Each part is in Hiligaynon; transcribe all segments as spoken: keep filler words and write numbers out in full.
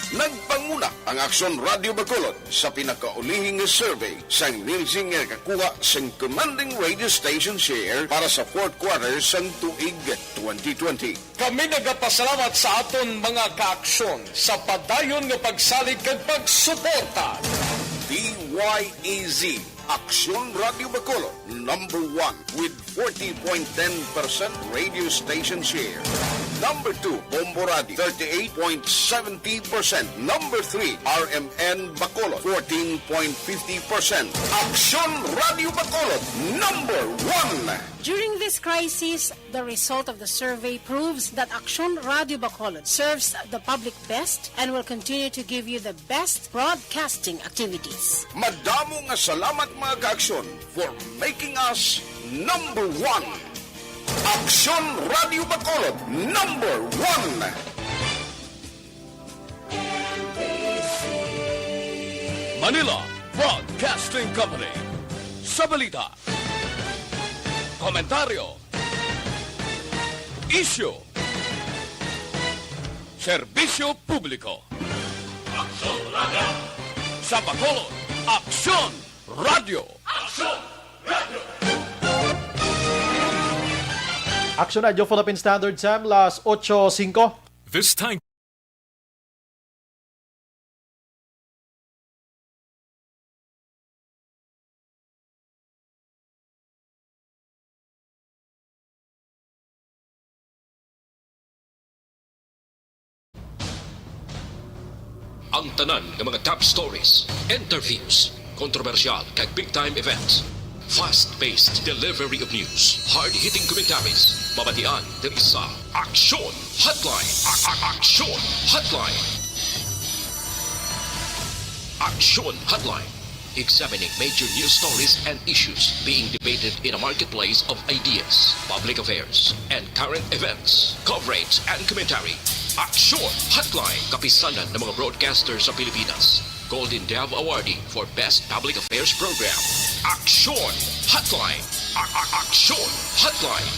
Nagpanguna ang Aksyon Radio Bacolod sa pinakaulihi nga survey sang Nielsen nga nakakuha sang commanding radio station share para sa fourth quarter sang tuig twenty twenty. Kami nagapasalamat sa aton mga kaaksyon sa padayon nga pagsalig kag pagsuporta. D Y E Z, Aksyon Radio Bacolod, number one with forty point ten percent radio station share. Number two, Bombo Radio, thirty-eight point seventy percent. Number three, R M N Bacolod, fourteen point fifty percent. Aksyon Radio Bacolod, number one. During this crisis, the result of the survey proves that Aksyon Radio Bacolod serves the public best and will continue to give you the best broadcasting activities. Madamo nga salamat, mga kaaksyon, for making us number one. Aksyon Radio Bacolod, number one. Manila Broadcasting Company. Sa balita, komentaryo, isyu, serbisyo publiko. Aksyon Radio. Sa Bacolod, Aksyon Radio. Aksyon Radio. Aksyon Radio, Philippine Standard Time, las ocho singko. This time. Ang tanan nga mga top stories, interviews, kontrobersyal kag big time events. Fast-paced delivery of news, hard-hitting commentaries, mabatian diri sa Aksyon Hotline. A- a- Aksyon Hotline. Aksyon Hotline. Examining major news stories and issues being debated in a marketplace of ideas, public affairs, and current events. Coverage and commentary. Aksyon Hotline. Kapisanan ng mga broadcaster sa Pilipinas. Golden Dove Awardee for Best Public Affairs Program. Aksyon Hotline. A- a- Aksyon Hotline.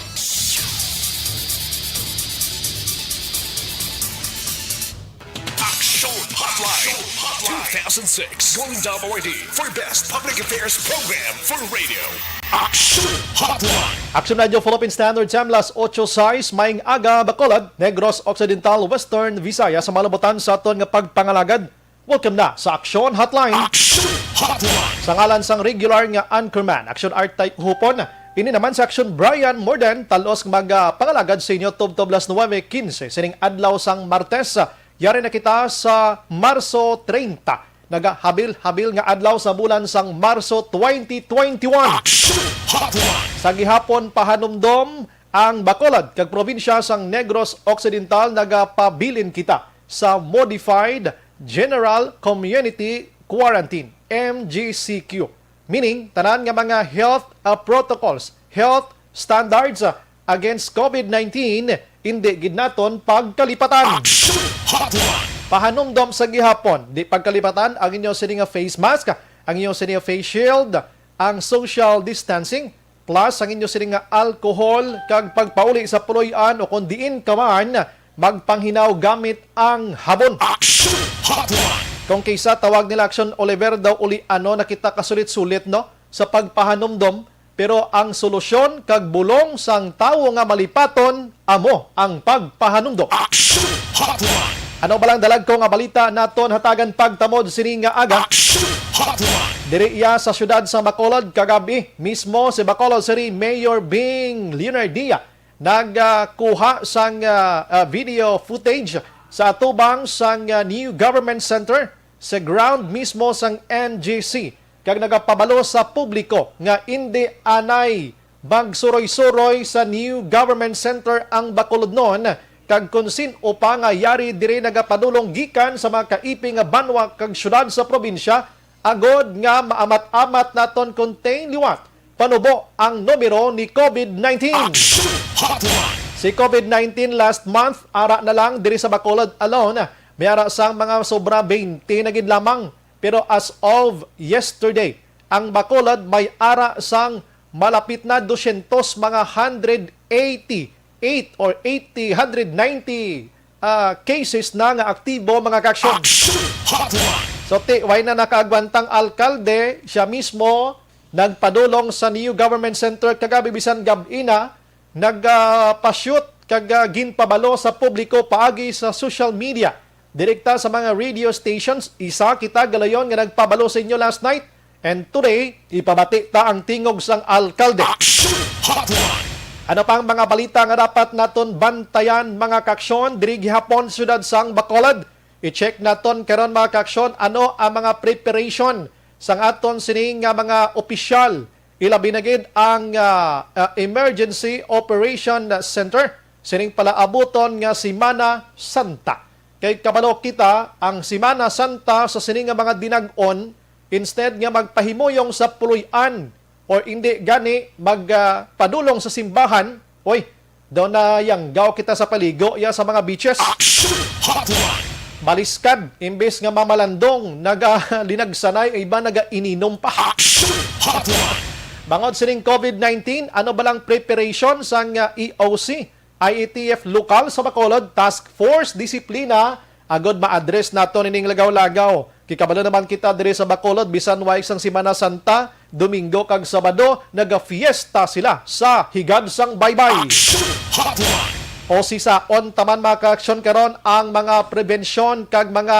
Aksyon Hotline. Two thousand six Golden Dove Awardee for Best Public Affairs Program for Radio. Aksyon Hotline. Aksyon Radio, Philippine Standard Time, las ocho sais, maayong aga, Bacolod, Negros Occidental, Western Visayas, sa malabutan sa aton nga pagpangalagad. Welcome na sa Aksyon Hotline. Aksyon Hotline. Sa ngalan sang regular nga anchorman, Aksyon Art Type Hupon, ini naman sa Aksyon Brian Morden, talos magpangalagad sa inyo tubtob las nuebe quince sining adlaw sang Martes. Yari na kita sa Marso treinta, nagahabil-habil nga adlaw sa bulan sang Marso twenty twenty-one. Aksyon Hotline. Sa gihapon, pahanumdom, ang Bacolod kag probinsya sang Negros Occidental nagapabilin kita sa Modified General Community Quarantine, M G C Q. Meaning, tanan nga mga health, ah, protocols, health standards, ah, against COVID nineteen, indi gid naton pagkalipatan. Aksyon Hotline. Pahanumdom sa gihapon, di pagkalipatan ang inyo sini nga face mask, ang inyo sini nga face shield, ang social distancing, plus ang inyo sini nga alcohol kag pagpauli sa puloy-an o kon diin ka man magpanghinaw gamit ang habon. Aksyon Hotline. Kung kaysa tawag nila Aksyon Oliver daw, uli ano na kita kasulit-sulit, no, sa pagpahanumdom, pero ang solusyon kag bulong sang tawo nga malipaton amo ang pagpahanumdom. Aksyon Hotline. Ano ba lang dalag ko nga balita naton hatagan pagtamod sini nga aga? Aksyon Hotline. Diri iya sa siyudad sa Bacolod kagabi mismo, si Bacolod City Mayor Bing Leonardia nagkuha sang, ah, ah, video footage sa atubang sang, ah, new government center sa ground mismo sang N G C, kag nagapabalo sa publiko nga indi anay magsuroy-suroy sa new government center ang Bacolodnon, kag kon sin-o pa nga yari diri nagapadulong gikan sa mga kaipi nga banwa kag syudad sa probinsya, agod nga maamat-amat naton kon diin liwat panubo ang numero ni COVID nineteen. Action Hotline. Si COVID nineteen last month, ara na lang diri sa Bacolod alone, may ara sang mga sobra twenty na gid lamang. Pero as of yesterday, ang Bacolod may ara sang malapit na dosyentos, mga hundred eighty-eight or eighty, hundred ninety ah, cases na nga aktibo, mga kaaksyon. Action Hotline! So, ti, way na nakaagwantang alkalde, siya mismo nagpadulong sa New Government Center kagabi, bisan gab-i na, nag, ah, pa-shoot kag, ah, ginpabalo sa publiko paagi sa social media. Direkta sa mga radio stations, isa kita galayon nga nagpabalo sa inyo last night. And today, ipabati ta ang tingog sang alkalde. Action Hotline! Ano pa ang mga balita nga dapat naton bantayan, mga kaaksyon, diri gihapon sa siyudad sang Bacolod? I-check naton karon, mga kaaksyon, ano ang mga preparation sang aton sini nga mga opisyal, ilabi na gid ang, ah, ah, Emergency Operation Center sining palaabuton nga Semana Santa. Kay kabalo kita, ang Semana Santa sa sini nga mga dinag-on, instead nga magpahimuyong sa puloy-an or indi gani mag, ah, padulong sa simbahan, oy, daw na yanggaw kita sa paligo ya sa mga beaches. Action Hotline! Maliskad, imbes nga mamalandong, nagalinagsanay, ang iba nagaininom pa. Action Hotline! Bangod sining COVID nineteen, ano ba lang preparation sang, ah, E O C, I A T F lokal sa Bacolod, Task Force Disiplina, agod ma-address naton ining lagaw-lagaw? Kay kabalo naman kita diri sa Bacolod, bisan way sang Semana Santa, Domingo kag Sabado, nagafiesta sila sa Higad sang Baybay. Action Hotline! O sisaon ta man, mga kaaksyon, karon ang mga prevensyon kag mga,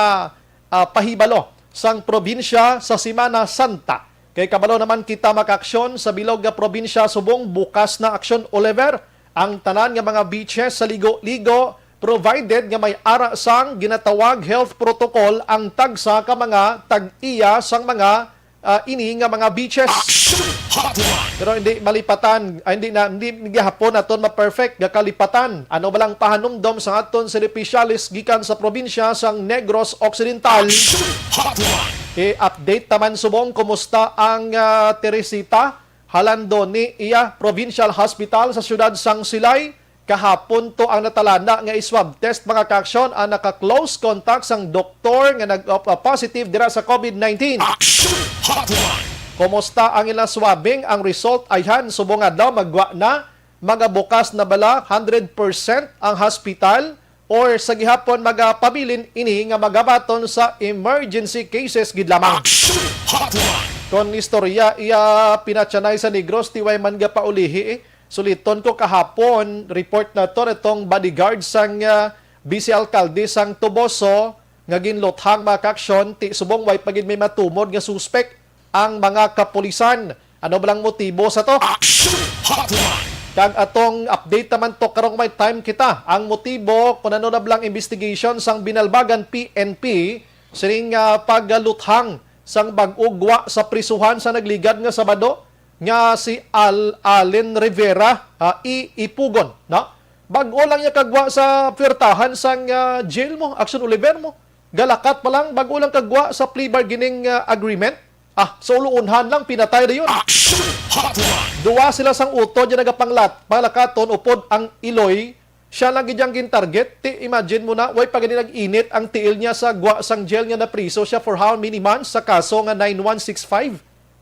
ah, pahibalo sang probinsya sa Semana Santa. Kay kabalo naman kita, mga kaaksyon, sa bilog nga probinsya subong bukas na, Aksyon Oliver, ang tanan nga mga beaches sa ligo-ligo, provided nga may ara sang ginatawag health protocol ang tagsa ka mga tag-iya sang mga, ah, ini nga mga beaches. Action Hotline! Pero hindi malipatan, ay, hindi na, hindi, hindi gihapon naton ma-perfect nga kalipatan. Ano ba lang pahanumdom sa aton sini opisyales gikan sa probinsya sang Negros Occidental? Action Hotline! I-update ta man subong kumusta ang, ah, Teresita, Jalandoni, iya Provincial Hospital sa siyudad sang Silay. Kahapon to ang natalana nga i-swab test, mga kaaksyon, ang naka-close contact sang doktor nga nag-, uh, positive dira sa COVID nineteen. Action Hotline! Kumusta ang ila swabbing? Ang result ayhan subong adlaw, maggwa na. Magabukas na bala hundred percent ang hospital, or sa gihapon magapabilin ini nga magabaton sa emergency cases gid lamang? Action Hotline! Kon istorya iya pinatyanay sa Negros, ti way man gapaulihi, eh. Suliton ko kahapon, report naton, itong bodyguard sang, ah, vice alkalde sang Toboso nga ginluthang, mga kaaksyon, ti subong way pa gid may matumod nga suspek ang mga kapulisan. Ano ba lang motibo sa to? Action Hotline! Kag atong update naman to karong may time kita. Ang motibo kung ano na blang investigation sang Binalbagan P N P sining, ah, pagluthang sang bag-o gwa sa prisuhan sa nagligad nga Sabado, nga si Al-, Allen Rivera, ah, i-, Ipugon, no? Bag-o lang niya kagwa sa puwertahan sang, ah, jail mo, Action Oliver mo. Galakat pa lang, bag-o lang kagwa sa plea bargaining, ah, agreement. Ah, sa uluunhan lang, pinatay na yun. Action Hotline! Duwa sila sang utod nga nagapanglat-, panglakaton upod ang iloy, siya lang gid ang gin-target. Ti, imagine mo na, way pa gani nag-init ang tiil niya sa gwa sang jail nga napriso siya for how many months sa kaso nga nine one six five.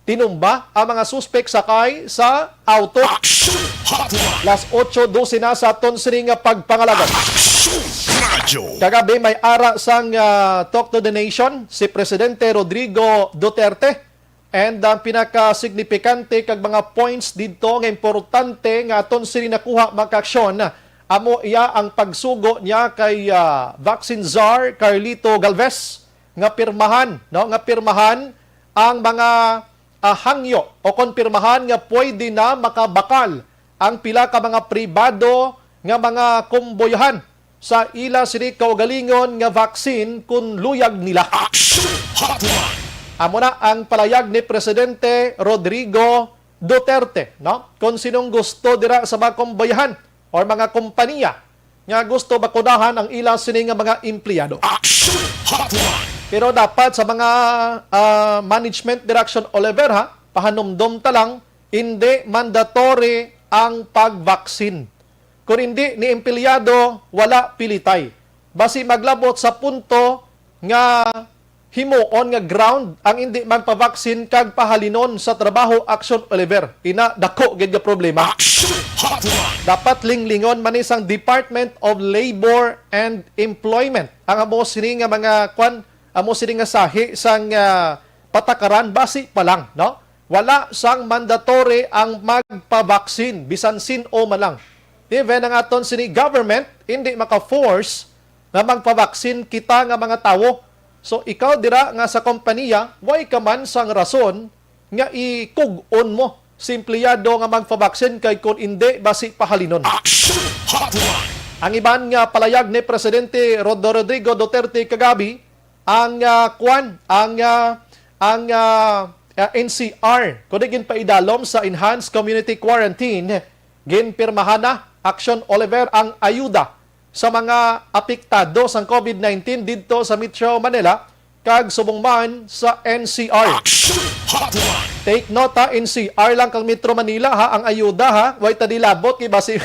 Tinumba ang mga suspek sakay sa auto. Action Hotline! Las otso dose na sa aton sini nga pagpangalagad. Action Radyo! Kagabi may ara sang, ah, Talk to the Nation si Presidente Rodrigo Duterte. And ang pinakasignifikante kag mga points didto nga importante nga aton sini nakuha, mga kaaksyon, amo iya ang pagsugo niya kay, ah, vaccine czar Carlito Galvez nga pirmahan, no, nga pirmahan ang mga, ah, hangyo o kon pirmahan nga pwede na makabakal ang pila ka mga pribado nga mga kumboyahan sa ila sini kaugalingon nga vaccine kun luyag nila. Action Hotline! Amo na ang palayag ni Presidente Rodrigo Duterte, no? Kung sinong gusto dira sa mga kumboyahan or mga kompanya nga gusto bakunahan ang ila sini nga mga empleyado. Action Hotline! Pero dapat sa mga, ah, management direction, Oliver, ha, pahanumdom ta lang, hindi mandatory ang pag-vaccine. Kung hindi ni empleyado, wala pilitay. Basi maglabot sa punto nga himuon nga ground ang indi magpabaksin kag pahalinon sa trabaho, Action Oliver. Ina, dako gid nga problema. Action Hotline! Dapat linglingon man ni sang Department of Labor and Employment ang amo sini nga mga kwan, amo sini nga sahi sang ah, patakaran basi pa lang, no? Wala sang mandatory ang magpabaksin bisan sin-o man lang. Even ang aton sini government hindi maka-force nga magpabaksin kita nga mga tawo. So, ikaw dira nga sa kompanya, way ka man sang rason nga ikug-on mo si empleyado nga magpabaksin, kay kon indi, basi pahalinon. Action Hotline! Ang iban nga palayag ni Presidente Rod-, Rodrigo Duterte kagabi, ang ah, kwan, ang ah, ang ah, ah, N C R, kundi ginpaidalom sa enhanced community quarantine, ginpirmahan na, Action Oliver, ang ayuda sa mga apektado sang COVID nineteen didto sa Metro Manila kag subong man sa N C R. Action Hotline! Take note ha, N C R lang kang Metro Manila ha, ang ayuda ha, way ta di labot kay basi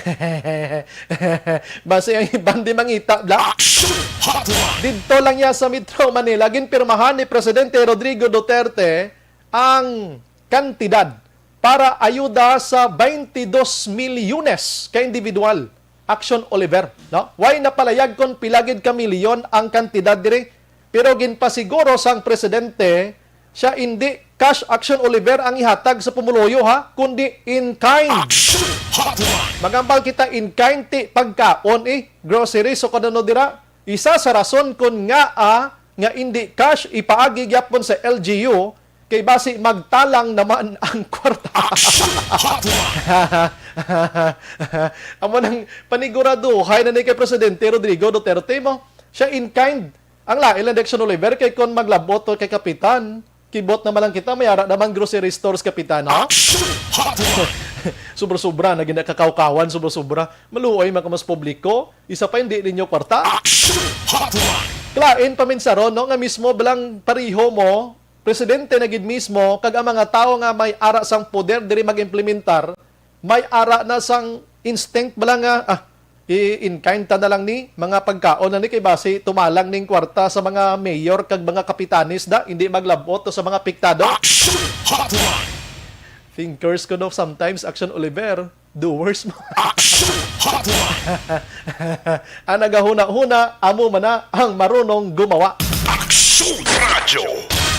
basi ang iban di mangita bla. Action Hotline! Didto lang niya sa Metro Manila, ginpirmahan ni Presidente Rodrigo Duterte ang kantidad para ayuda sa twenty-dos milyones ka individual. Action Oliver, no? Way napalayag kon pila gid ka milyon ang kantidad diri, pero ginpasiguro sang presidente, siya indi cash, Action Oliver, ang ihatag sa pumuluyo, ha, kundi in kind. Action Hotline! Magambal kita in kind, ti pagkaon, eh, groceries o kung ano dira. Isa sa rason kon ngaa nga indi cash ipaagi gyapon sa L G U, kay basi magtalang naman ang kwarta. Action Hotline! Amo nang paniguraduhay na ni kay Presidente Rodrigo Duterte mo. Siya in kind. Ang lain lang, Action Oliver, kay kon maglabot to kay Kapitan, kibot naman lang kita, may ara naman grocery stores, Kapitan, no? Action Hotline! Sobra-sobra na ginakakawkawan, sobra-sobra. Maluoy man ka mas publiko, isa pa hindi ninyo kwarta. Action Hotline! Lain paminsaron, no, nga mismo balang pariho mo, presidente na gid mismo, kag ang mga tawo nga may ara sang poder diri mag-implementar, may ara na sang instinct bala nga, ah, i-, in kind ta na lang ni, mga pagkaon na ni, kay basi tumalang ning kwarta sa mga mayor kag mga kapitanes da, hindi maglabot to sa mga apektado. Action Hotline! Thinkers kuno sometimes, Action Oliver. Doers mo. Action Hotline! Ang nagahuna-huna, amo man na ang marunong gumawa. Action Radyo!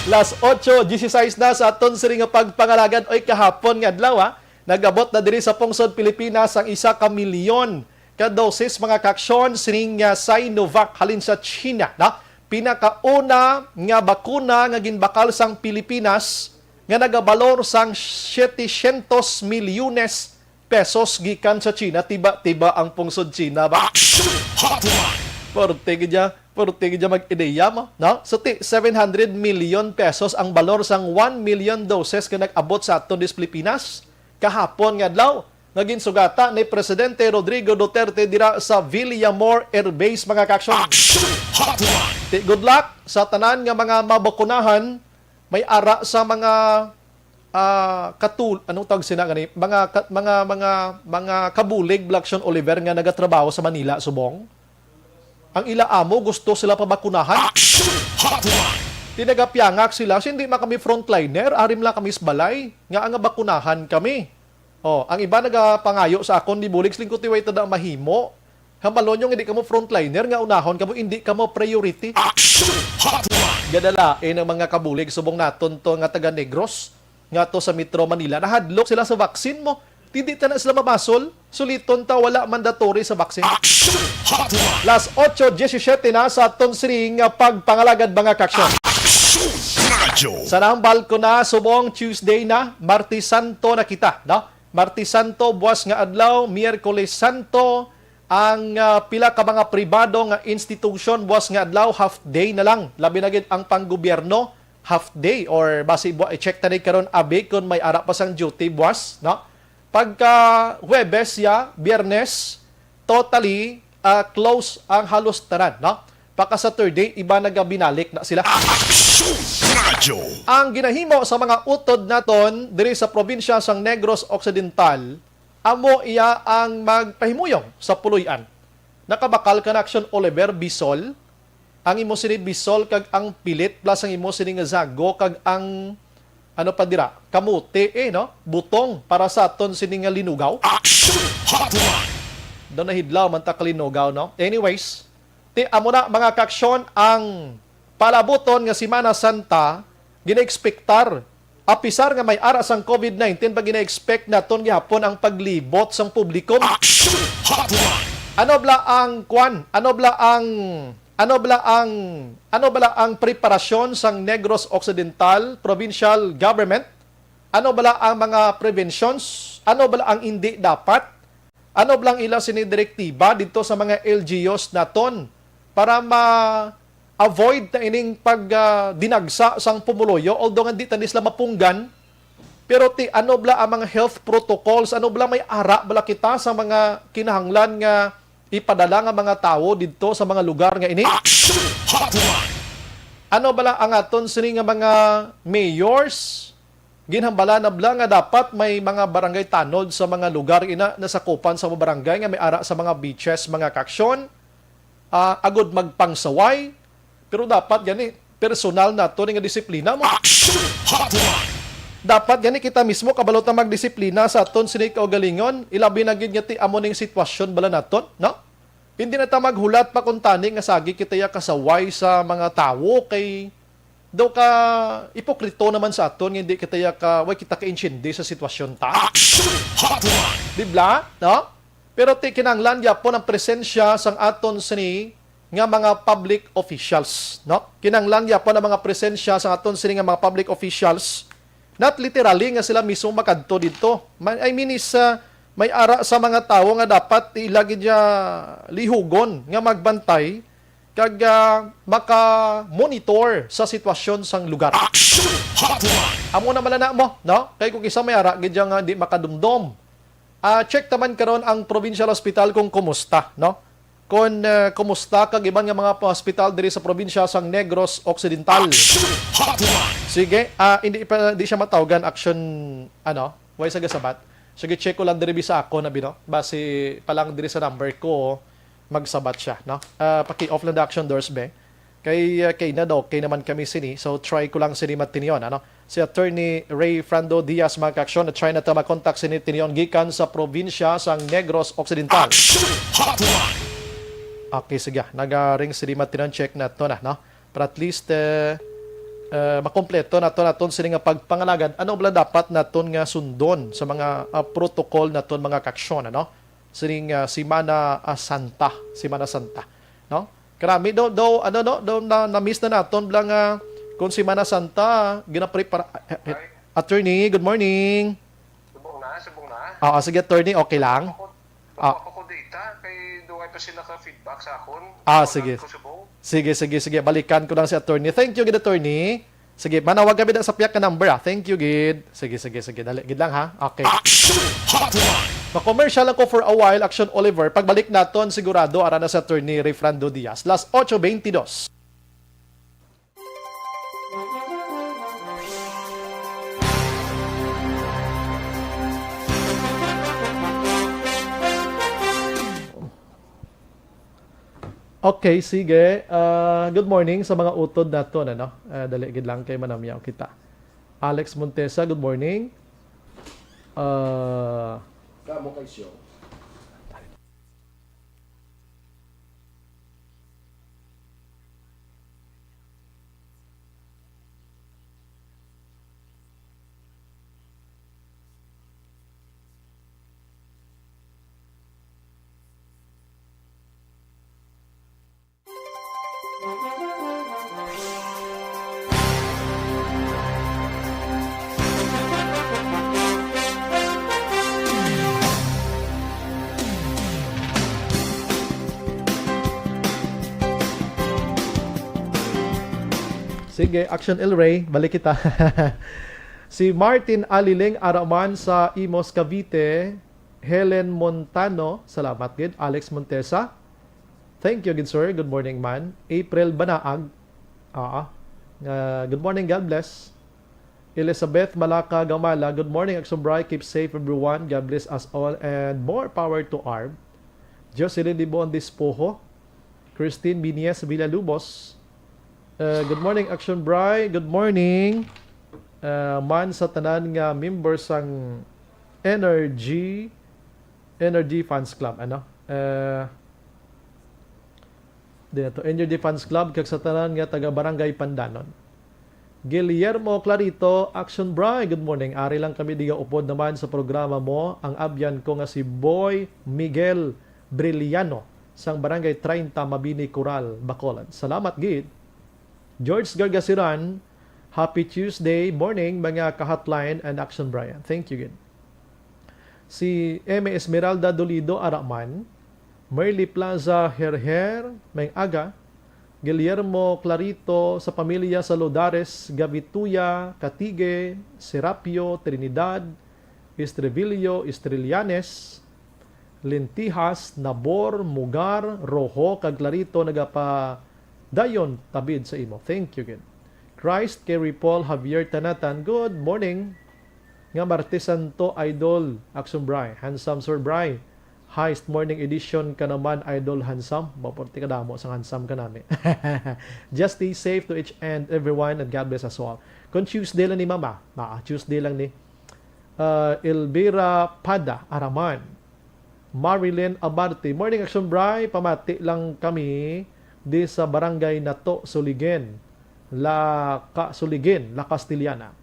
Las otso dieciséis na sa aton sini nga pagpangalagad. Oy, kahapon nga adlaw, ah, nag-abot na diri sa pungsod Pilipinas ang isa ka milyon ka dosis, mga kaaksyon, sining, ah, Sinovac halin sa China, no? Pinakauna nga bakuna nga ginbakal sang Pilipinas nga nagabalor sang setecientos milyones pesos gikan sa China. Tiba-tiba ang pungsod China ba? Action Hotline! Forte gid ya, forte gid ya mag-ideya mo, no? So, ti, seven hundred million pesos ang balor sang one million doses nga nag-abot sa aton dis Pilipinas kahapon nga adlaw, nga ginsugata ni Presidente Rodrigo Duterte dira sa Villamor Air Base, mga kaaksyon. Action Hotline! Ti, good luck sa tanan nga mga mabakunahan. May ara sa mga, ah, katul-, anong tawag sina gani? Mga ka-, mga, mga, mga kabulig, Blackson Oliver, nga nagatrabaho sa Manila subong. Ang ila amo gusto sila pabakunahan. Action Hotline! Di nagapiangak sila, "Hindi man kami frontliner, arim lang kami sa balay, nga nga bakunahan kami." Oh, ang iba nagapangayo sa akon, "Di bulig, lingkod, way tada mahimo. Hambalon nyo nga hindi kamo frontliner, nga unahon kamo, hindi kamo priority." Action Hotline! Gadalain ang mga kabulig subong naton to nga taga Negros, nga to sa Metro Manila. Nahadlok sila sa vaccine mo. Hindi ta na sila mabasol. Suliton ta, wala mandatory sa vaccine. Action Hotline! Las otso diecisiete na sa aton siring nga pagpangalagad, mga kaaksyon. Action Radyo! Sa nambal ko na, subong Tuesday na, Martes Santo na kita, no? Martes Santo, buwas nga adlaw, Miyerkules Santo, ang, ah, pila ka mga pribado nga institusyon, buwas nga adlaw, half day na lang. Labi na gid ang panggobyerno, half day, or basi bu-, i-check ta ni karon, abi, kung may ara pa sang duty buwas, no? Pagka Huwebes ya, Biyernes, totally, ah, close ang halos tanan, no? Pagka Saturday, iba nagabinalik na sila. Action Radyo! Ang ginahimo sa mga utod naton diri sa probinsya sang Negros Occidental, amo iya ang magpahimuyong sa puloy-an. Nakabakal ka na, Action Oliver, Bisol? ang imo sini bisol kag ang pilit, plus ang imo sini nga zago kag ang, ano pa dira, kamote, eh, no? Butong para sa aton sini nga linugaw. Action Hotline! Daw nahidlaw man ta kalinugaw, no? Anyways, ti amo na, mga kaaksyon, ang palabuton nga Semana Santa, ginaekspektar. Apisar nga may ara sang covid nineteen, pa gina-expect naton gihapon ang paglibot sang publiko. Action Hotline! Ano bala ang kwan? Ano bala ang, ano bala ang, ano bala ang preparasyon sang Negros Occidental Provincial Government? Ano bala ang mga preventions? Ano bala ang hindi dapat? Ano bala ang ila sini direktiba didto sa mga L G Us naton para ma-avoid na ining pag, ah, dinagsa sang pumuluyo, although nga di ta ni sila mapunggan? Pero ti, ano bala ang mga health protocols? Ano bala, may ara bala kita sa mga kinahanglan nga ipadala nga mga tawo didto sa mga lugar nga ini? Action Hotline! Ano bala ang aton sini nga mga mayors? Ginhambala na bala nga dapat may mga barangay tanod sa mga lugar ina nasakupan sa mga barangay nga may ara sa mga beaches, mga kaaksyon, ah, agud magpangsaway. Pero dapat gani, personal nato ni nga disiplina mo. Action Hotline! Dapat gani kita mismo kabalo ta magdisiplina sa aton sini kaugalingon, ilabi na gid nga ti amo ning sitwasyon bala naton, no? Hindi na ta maghulat pa kung tani nga sagi kita ya kasaway sa mga tawo, kay daw ka ipokrito naman sa aton nga hindi kita ya ka, way kita kaintindi sa sitwasyon ta. Action Hotline! Di bala, no? Pero ti kinahanglan gyapon ang presensya sang aton sini nga mga public officials, no? Kinahanglan gyapon ang mga presensya sang aton sini nga mga public officials. Not literally nga sila mismo makadto didto. Ma-, I mean is, ah, may ara sa mga tawo nga dapat ila gid ya lihugon nga magbantay kag, ah, maka-monitor sa sitwasyon sang lugar. Action Hotline! Amo na man na mo, no? Kay kung isa may ara gid ya nga di makadumdom. Ah, check ta man karon ang provincial hospital kung kumusta, no? Kung, ah, kumusta kag iban nga mga pa-, hospital diri sa probinsya sang Negros Occidental. Action Hotline! Sige, ah, hindi pa, di siya matawgan action, ano, way sa gasabat. Sige, check ko lang diri bisa ako na bino. Basi pa lang diri sa number ko, magsabat siya, no? Ah, paki-off lang the action doors, be. Kay, ah, kay na daw, okay naman kami sini. So, try ko lang sini matinion, ano? Si Attorney Ray Frando Diaz, mga kaaksyon, na try na ta makontak sini tinion gikan sa probinsya sang Negros Occidental. Action Hotline! Okay, sige. Nagaring sini matinion, check na to na, no? Para at least, eh, eh, makompleto na to naton sini nga pagpangalagad. Ano bala dapat naton nga sundon sa mga, ah, protocol naton, mga kaaksyon, ano? Sining, ah, Semana, ah, Santa, Semana Santa, no? Karami daw, daw, ano, no, daw na, na-miss na naton bala nga kung Semana Santa, ginaprepara-, eh, eh, Hi. Attorney, good morning. Subong na, subong na. Oo, sige, attorney, okay lang? Ako, Ah. Ako ko data, kay duway pa sila ka feedback sa akon. Ah, Ako sige. Lang ko subong. Sige, sige, sige. Balikan ko lang si attorney. Thank you, good attorney. Sige, manawag kami na sa piyak ka number, ah. Thank you, gid. Sige, sige, sige. Dali, gid lang, ha? Okay. Action Hotline! Ma-commercial lang ko for a while, Action Oliver. Pagbalik naton, sigurado, ara na si Attorney Refrando Diaz. Las ocho veintidós. Okay, sige. Ah, good morning sa mga utod naton, ano? Ah, dali gid lang kay manamyaw kita. Alex Montesa, good morning. Ah, Kamo kay Syo. Sige, Action El Rey, balik kita. Si Martin Aliling Araman sa Imus, Cavite. Helen Montano, salamat gid. Alex Montesa, thank you gid, sir. Good morning man. April Banaag, ah, ah, good morning, God bless. Elizabeth Malaka Gamala, good morning, Action Bri. Keep safe, everyone. God bless us all and more power to arm. Jocelyn Dibon Dispoho, Christine Binies Villalubos, Uh, good morning, Action Bri. Good morning. Uh, man sa tanan nga member sang Energy, Energy Fans Club, ano? Uh, di na to, Energy Fans Club, kag sa tanan nga taga Barangay Pandanon. Guillermo Clarito, Action Bri, good morning. Ari lang kami diga upod naman sa programa mo, ang abyan ko nga si Boy Miguel Brillano sang Barangay treinta, Mabini, Coral, Bacolod. Salamat gid. George Gargasiran, happy Tuesday morning, mga ka-hotline and Action Brian. Thank you gid. Si M Esmeralda Dolido Araman, Merly Plaza Herher, may aga, Guillermo Clarito sa pamilya sa Lodares, Gavituya, Catigue, Serapio, Trinidad, Estrevillo, Estrelianes, Lentihas, Nabor, Mugar, Rojo, kag Clarito nagapadayon tabid sa imo. Thank you gid. Christ kay Ripol Javier Tanatan, good morning. Nga Martes Santo, Idol Action Bri, handsome Sir Bri. Heist Morning Edition ka naman, Idol Handsome. Maporti ka damo sang handsome ka nami. Just stay safe to each and everyone and God bless us all. Kung Tuesday lang ni Mama, ah, Tuesday lang ni uh, Elvira Pada Araman, Marilyn Abarte. Morning, Action Bri. Pamati lang kami di sa barangay Nato, Suligen, La Ka-, Suligen, La Castellana.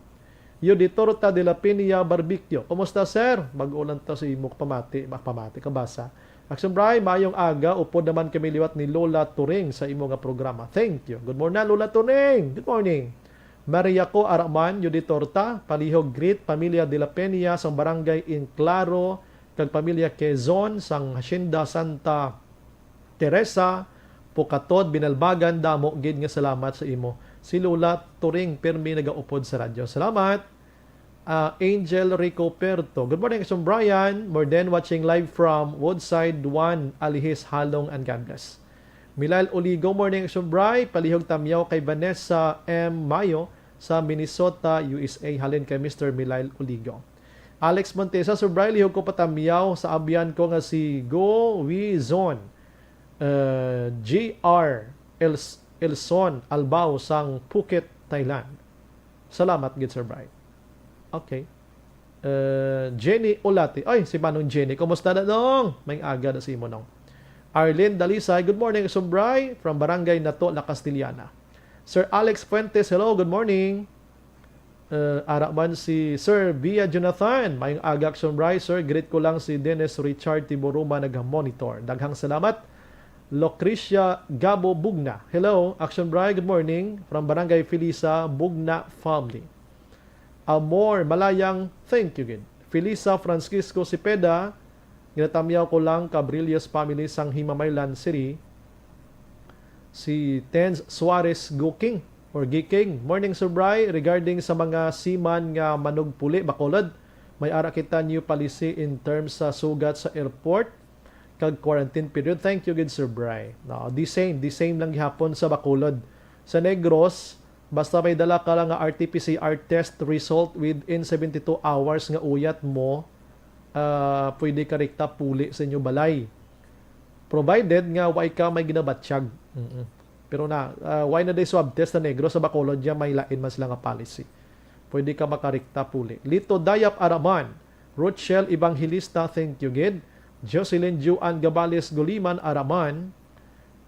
Yoditorta de la Peña Barbecue. Kumusta, sir? Bag-o lang to sa imo pamati, ah, pamati, kabasa. Action Bri, mayong aga, upod naman kami liwat ni Lola Turing sa imo nga programa. Thank you. Good morning, Lola Turing. Good morning. Maria ko Araman, Yoditorta, palihog greet pamilya de la Peña sang Barangay Enclaro kag pamilya Quezon sang Hacienda Santa Teresa, Pocatod, Binalbagan, damo gid nga salamat sa imo. Si Lola Turing pirmi nagaupod sa radyo. Salamat. Ah, Angel Rico Perto. Good morning, Action Brian. More than watching live from Woodside one, Alihis, Halong, and God bless. Milail Oligo, morning, Action Bri. Palihog tamyaw kay Vanessa M Mayo sa Minnesota, U S A. Halin kay Mister Milail Oligo. Alex Montesa, Sir Bri, lihog ko patamyaw sa abyan ko nga si Go Wi Zon, uh, J R Els-, Elson Albao sang Phuket, Thailand. Salamat gid, Sir Bri. Okay. Uh, Jenny Olati. Ay, si Manong Jenny. Kumusta na, Nong? May aga na si imo, Nong. Arlene Dalisay, good morning, Sir Bri, from Barangay Nato, La Castellana. Sir Alex Fuentes, hello, good morning. Uh, ara man si Sir Bia Jonathan. Mayong aga, Action Bri. Sir, greet ko lang si Dennis Richard Tiboruma, naga-monitor. Daghang salamat. Lucrecia Gabo Bugna. Hello, Action Bri. Good morning. From Barangay Felisa, Bugna family. Amor Malayang, thank you gid. Felisa Francisco Cepeda, ginatamyaw ko lang Cabrillos family sang Himamaylan City. Si Tens Suarez Guking or Giking. Morning, Sir Bri. Regarding sa mga seaman nga manugpuli, Bacolod, may ara kita new policy in terms sa sugat sa airport kag quarantine period. Thank you gid, Sir Bri. No, the same, the same lang gihapon sa Bacolod. Sa Negros, basta may dala ka lang nga R T P C R test result within seventy-two hours nga uyat mo, ah, pwede ka rekta puli sa inyo balay. Provided nga way ka may ginabatyag. Mm-mm. Pero na, ah, way na day swab test sa Negros, sa Bacolod, ya may lain man sila nga policy. Pwede ka makarikta puli. Lito Dayap Araman, Rochelle Evangelista, thank you gid. Jocelyn Juan Gabales Guliman Araman,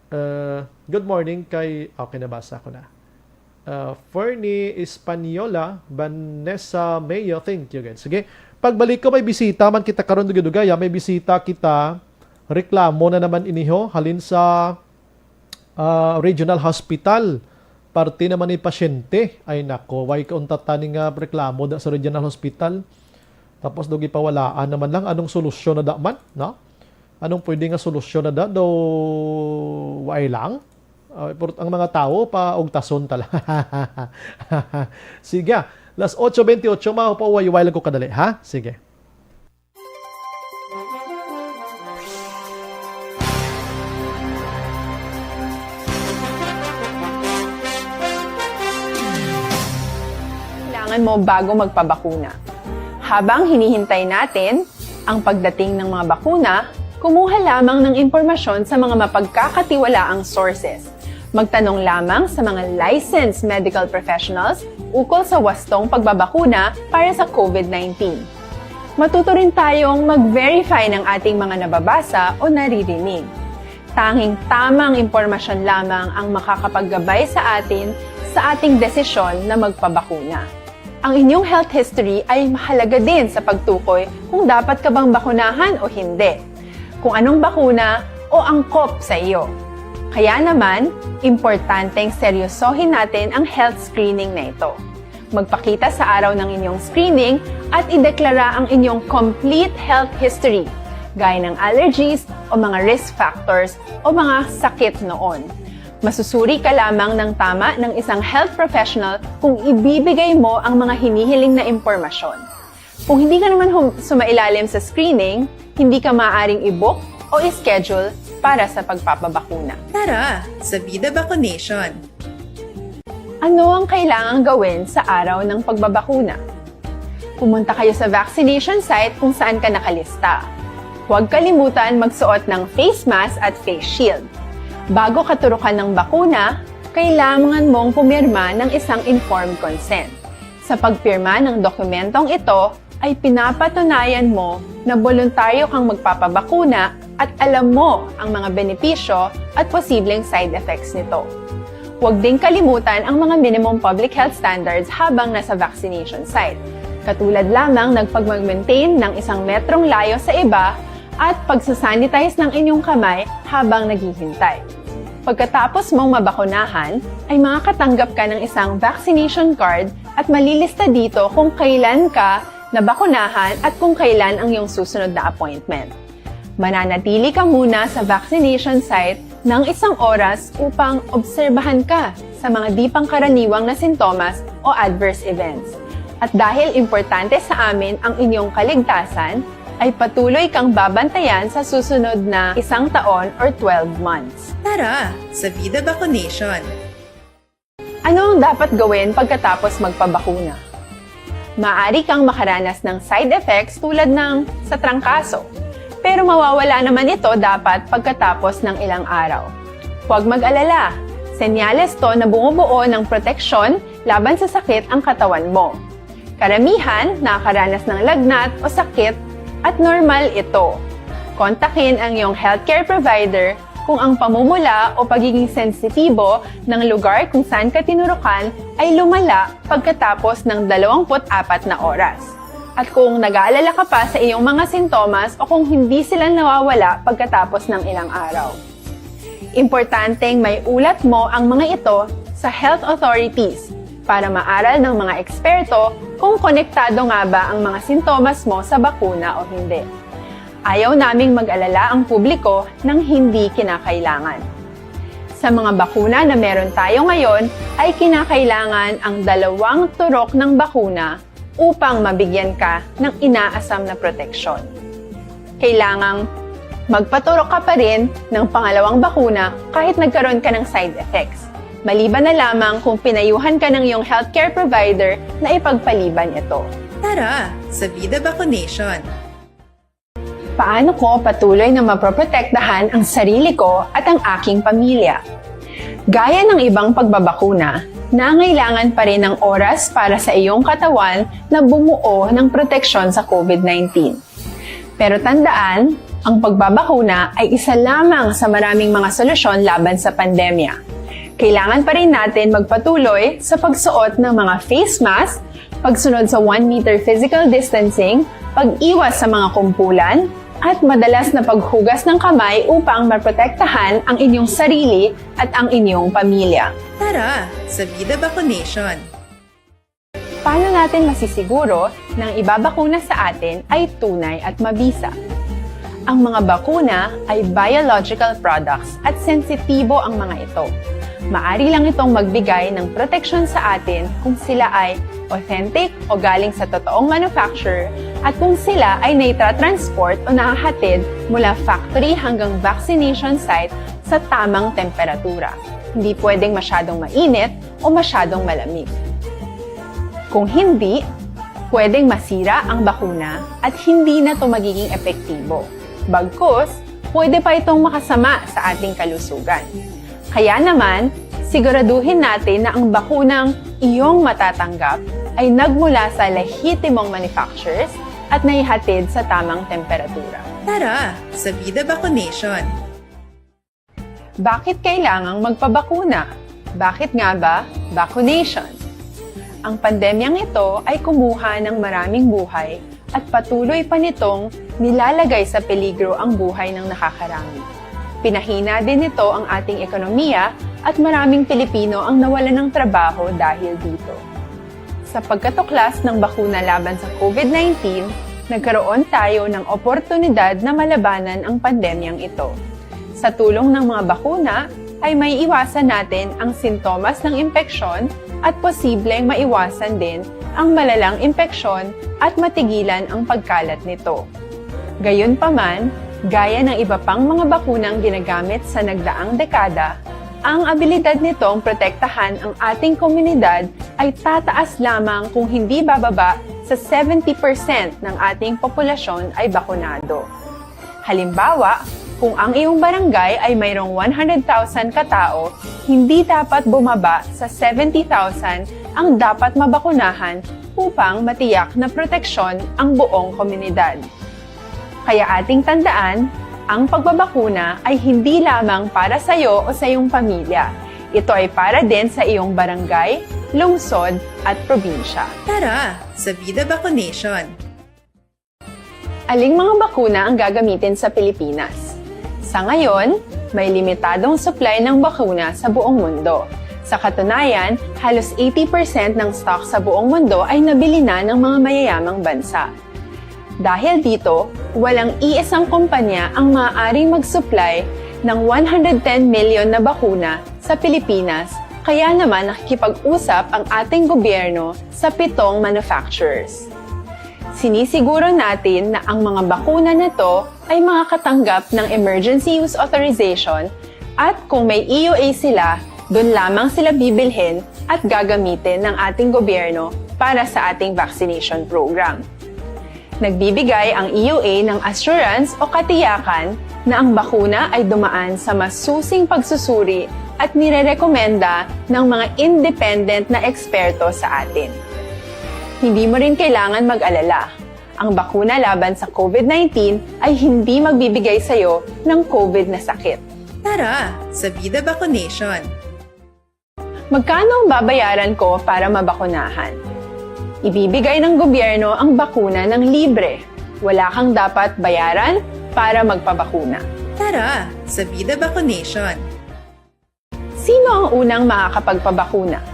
uh, good morning kay, okay, nabasa ko na. Uh, Fernie Española, Vanessa Mayo, thank you gid. Sige, pagbalik ko, may bisita man kita karon, dugay-dugay, ah. May bisita kita, reklamo na naman iniho, halin sa ah, regional hospital. Parte naman ni pasyente. Ay nako, way ka unta tani nga reklamo da sa regional hospital. Tapos do gipawalaan naman lang, anong solusyon na da man, no? Anong pwede nga solusyon na da? Do, way lang. Ah, pero ang mga tao, paugtason ta lang. Sige, las otso bentiocho, mapauwayway lang ko kadali, ha? Sige. Kailangan mo bago magpabakuna. Habang hinihintay natin ang pagdating ng mga bakuna, kumuha lamang ng impormasyon sa mga mapagkakatiwalaang sources Magtanong lamang sa mga licensed medical professionals ukol sa wastong pagbabakuna para sa COVID nineteen. Matuto rin tayong mag-verify ng ating mga nababasa o naririnig. Tanging tamang impormasyon lamang ang makakapaggabay sa atin sa ating desisyon na magpabakuna. Ang inyong health history ay mahalaga din sa pagtukoy kung dapat ka bang bakunahan o hindi, kung anong bakuna o angkop sa iyo. Kaya naman, importanteng seryosohin natin ang health screening na ito. Magpakita sa araw ng inyong screening at ideklara ang inyong complete health history, gaya ng allergies o mga risk factors o mga sakit noon. Masusuri ka lamang ng tama ng isang health professional kung ibibigay mo ang mga hinihiling na impormasyon. Kung hindi ka naman hum- sumailalim sa screening, hindi ka maaaring i-book o i-schedule para sa pagpapabakuna. Tara, sa Vida Vaccination! Ano ang kailangang gawin sa araw ng pagbabakuna? Pumunta kayo sa vaccination site kung saan ka nakalista. Huwag kalimutan magsuot ng face mask at face shield. Bago katurukan ng bakuna, kailangan mong pumirma ng isang informed consent. Sa pagpirma ng dokumentong ito ay pinapatunayan mo na boluntaryo kang magpapabakuna at alam mo ang mga benepisyo at posibleng side effects nito. Huwag ding kalimutan ang mga minimum public health standards habang nasa vaccination site, katulad lamang ng pagmag-maintain ng isang metrong layo sa iba at pagsasanitize ng inyong kamay habang naghihintay. Pagkatapos mong mabakunahan, ay makakatanggap ka ng isang vaccination card at malilista dito kung kailan ka nabakunahan at kung kailan ang iyong susunod na appointment. Mananatili ka muna sa vaccination site ng isang oras upang obserbahan ka sa mga di pangkaraniwang na sintomas o adverse events. At dahil importante sa amin ang inyong kaligtasan, ay patuloy kang babantayan sa susunod na isang taon or twelve months. Tara, sa Vida Vaccination! Ano ang dapat gawin pagkatapos magpabakuna? Maaari kang makaranas ng side effects tulad ng sa trangkaso, pero mawawala naman ito dapat pagkatapos ng ilang araw. Huwag mag-alala, senyales to na bumubuo ng proteksyon laban sa sakit ang katawan mo. Karamihan nakakaranas ng lagnat o sakit at normal ito. Kontakin ang iyong healthcare provider kung ang pamumula o pagiging sensitibo ng lugar kung saan ka tinurukan ay lumala pagkatapos ng dalawampu't apat na oras, at kung nag-aalala ka pa sa iyong mga sintomas o kung hindi sila nawawala pagkatapos ng ilang araw. Importanteng may ulat mo ang mga ito sa health authorities para maaral ng mga eksperto kung konektado nga ba ang mga sintomas mo sa bakuna o hindi. Ayaw naming mag-alala ang publiko ng hindi kinakailangan. Sa mga bakuna na meron tayo ngayon, ay kinakailangan ang dalawang turok ng bakuna upang mabigyan ka ng inaasam na proteksyon. Kailangang magpaturok ka pa rin ng pangalawang bakuna kahit nagkaroon ka ng side effects, maliban na lamang kung pinayuhan ka ng iyong healthcare provider na ipagpaliban ito. Tara, sa Vida Vaccination! Paano ko patuloy na maproprotektahan ang sarili ko at ang aking pamilya? Gaya ng ibang pagbabakuna, nangailangan pa rin ng oras para sa iyong katawan na bumuo ng proteksyon sa COVID nineteen. Pero tandaan, ang pagbabakuna ay isa lamang sa maraming mga solusyon laban sa pandemya. Kailangan pa rin natin magpatuloy sa pagsuot ng mga face mask, pagsunod sa one meter physical distancing, pag-iwas sa mga kumpulan, at madalas na paghugas ng kamay upang maprotektahan ang inyong sarili at ang inyong pamilya. Tara, sa Vida Vaccination! Paano natin masisiguro na ang ibabakuna sa atin ay tunay at mabisa? Ang mga bakuna ay biological products at sensitibo ang mga ito. Maari lang itong magbigay ng proteksyon sa atin kung sila ay authentic o galing sa totoong manufacturer at kung sila ay naitratransport o nahahatid mula factory hanggang vaccination site sa tamang temperatura. Hindi pwedeng masyadong mainit o masyadong malamig. Kung hindi, pwedeng masira ang bakuna at hindi na ito magiging epektibo. Bagkus, pwede pa itong makasama sa ating kalusugan. Kaya naman, Siguraduhin natin na ang bakunang iyong matatanggap ay nagmula sa lehitimong manufacturers at naihatid sa tamang temperatura. Tara sa Vida Vacunation! Bakit kailangang magpabakuna? Bakit nga ba vacunation? Ang pandemyang ito ay kumuha ng maraming buhay at patuloy pa nitong nilalagay sa peligro ang buhay ng nakakarami. Pinahina din nito ang ating ekonomiya at maraming Pilipino ang nawalan ng trabaho dahil dito. Sa pagkatuklas ng bakuna laban sa COVID nineteen, nagkaroon tayo ng oportunidad na malabanan ang pandemyang ito. Sa tulong ng mga bakuna, ay maiiwasan natin ang sintomas ng impeksyon at posibleng maiwasan din ang malalang impeksyon at matigilan ang pagkalat nito. Gayunpaman, gaya ng iba pang mga bakunang ginagamit sa nagdaang dekada, ang abilidad nitong protektahan ang ating komunidad ay tataas lamang kung hindi bababa sa seventy percent ng ating populasyon ay bakunado. Halimbawa, kung ang iyong barangay ay mayroong one hundred thousand katao, hindi dapat bumaba sa seventy thousand ang dapat mabakunahan upang matiyak na proteksyon ang buong komunidad. Kaya ating tandaan, ang pagbabakuna ay hindi lamang para sa iyo o sa iyong pamilya. Ito ay para din sa iyong barangay, lungsod, at probinsya. Tara sa Vida Vacunation! Aling mga bakuna ang gagamitin sa Pilipinas? Sa ngayon, may limitadong supply ng bakuna sa buong mundo. Sa katunayan, halos eighty percent ng stock sa buong mundo ay nabili na ng mga mayayamang bansa. Dahil dito, walang iisang kumpanya ang maaaring mag-supply ng one hundred ten million na bakuna sa Pilipinas, kaya naman nakikipag-usap ang ating gobyerno sa pitong manufacturers. Sinisiguro natin na ang mga bakuna na to ay makakatanggap ng emergency use authorization at kung may E U A sila, doon lamang sila bibilhin at gagamitin ng ating gobyerno para sa ating vaccination program. Nagbibigay ang E U A ng assurance o katiyakan na ang bakuna ay dumaan sa masusing pagsusuri at nirerekomenda ng mga independent na eksperto sa atin. Hindi mo rin kailangan mag-alala. Ang bakuna laban sa COVID nineteen ay hindi magbibigay sa iyo ng COVID na sakit. Tara sa Vida Vacunation! Magkano ang babayaran ko para mabakunahan? Ibibigay ng gobyerno ang bakuna ng libre. Wala kang dapat bayaran para magpabakuna. Tara sa Vida Vacunation! Sino ang unang makakapagpabakuna?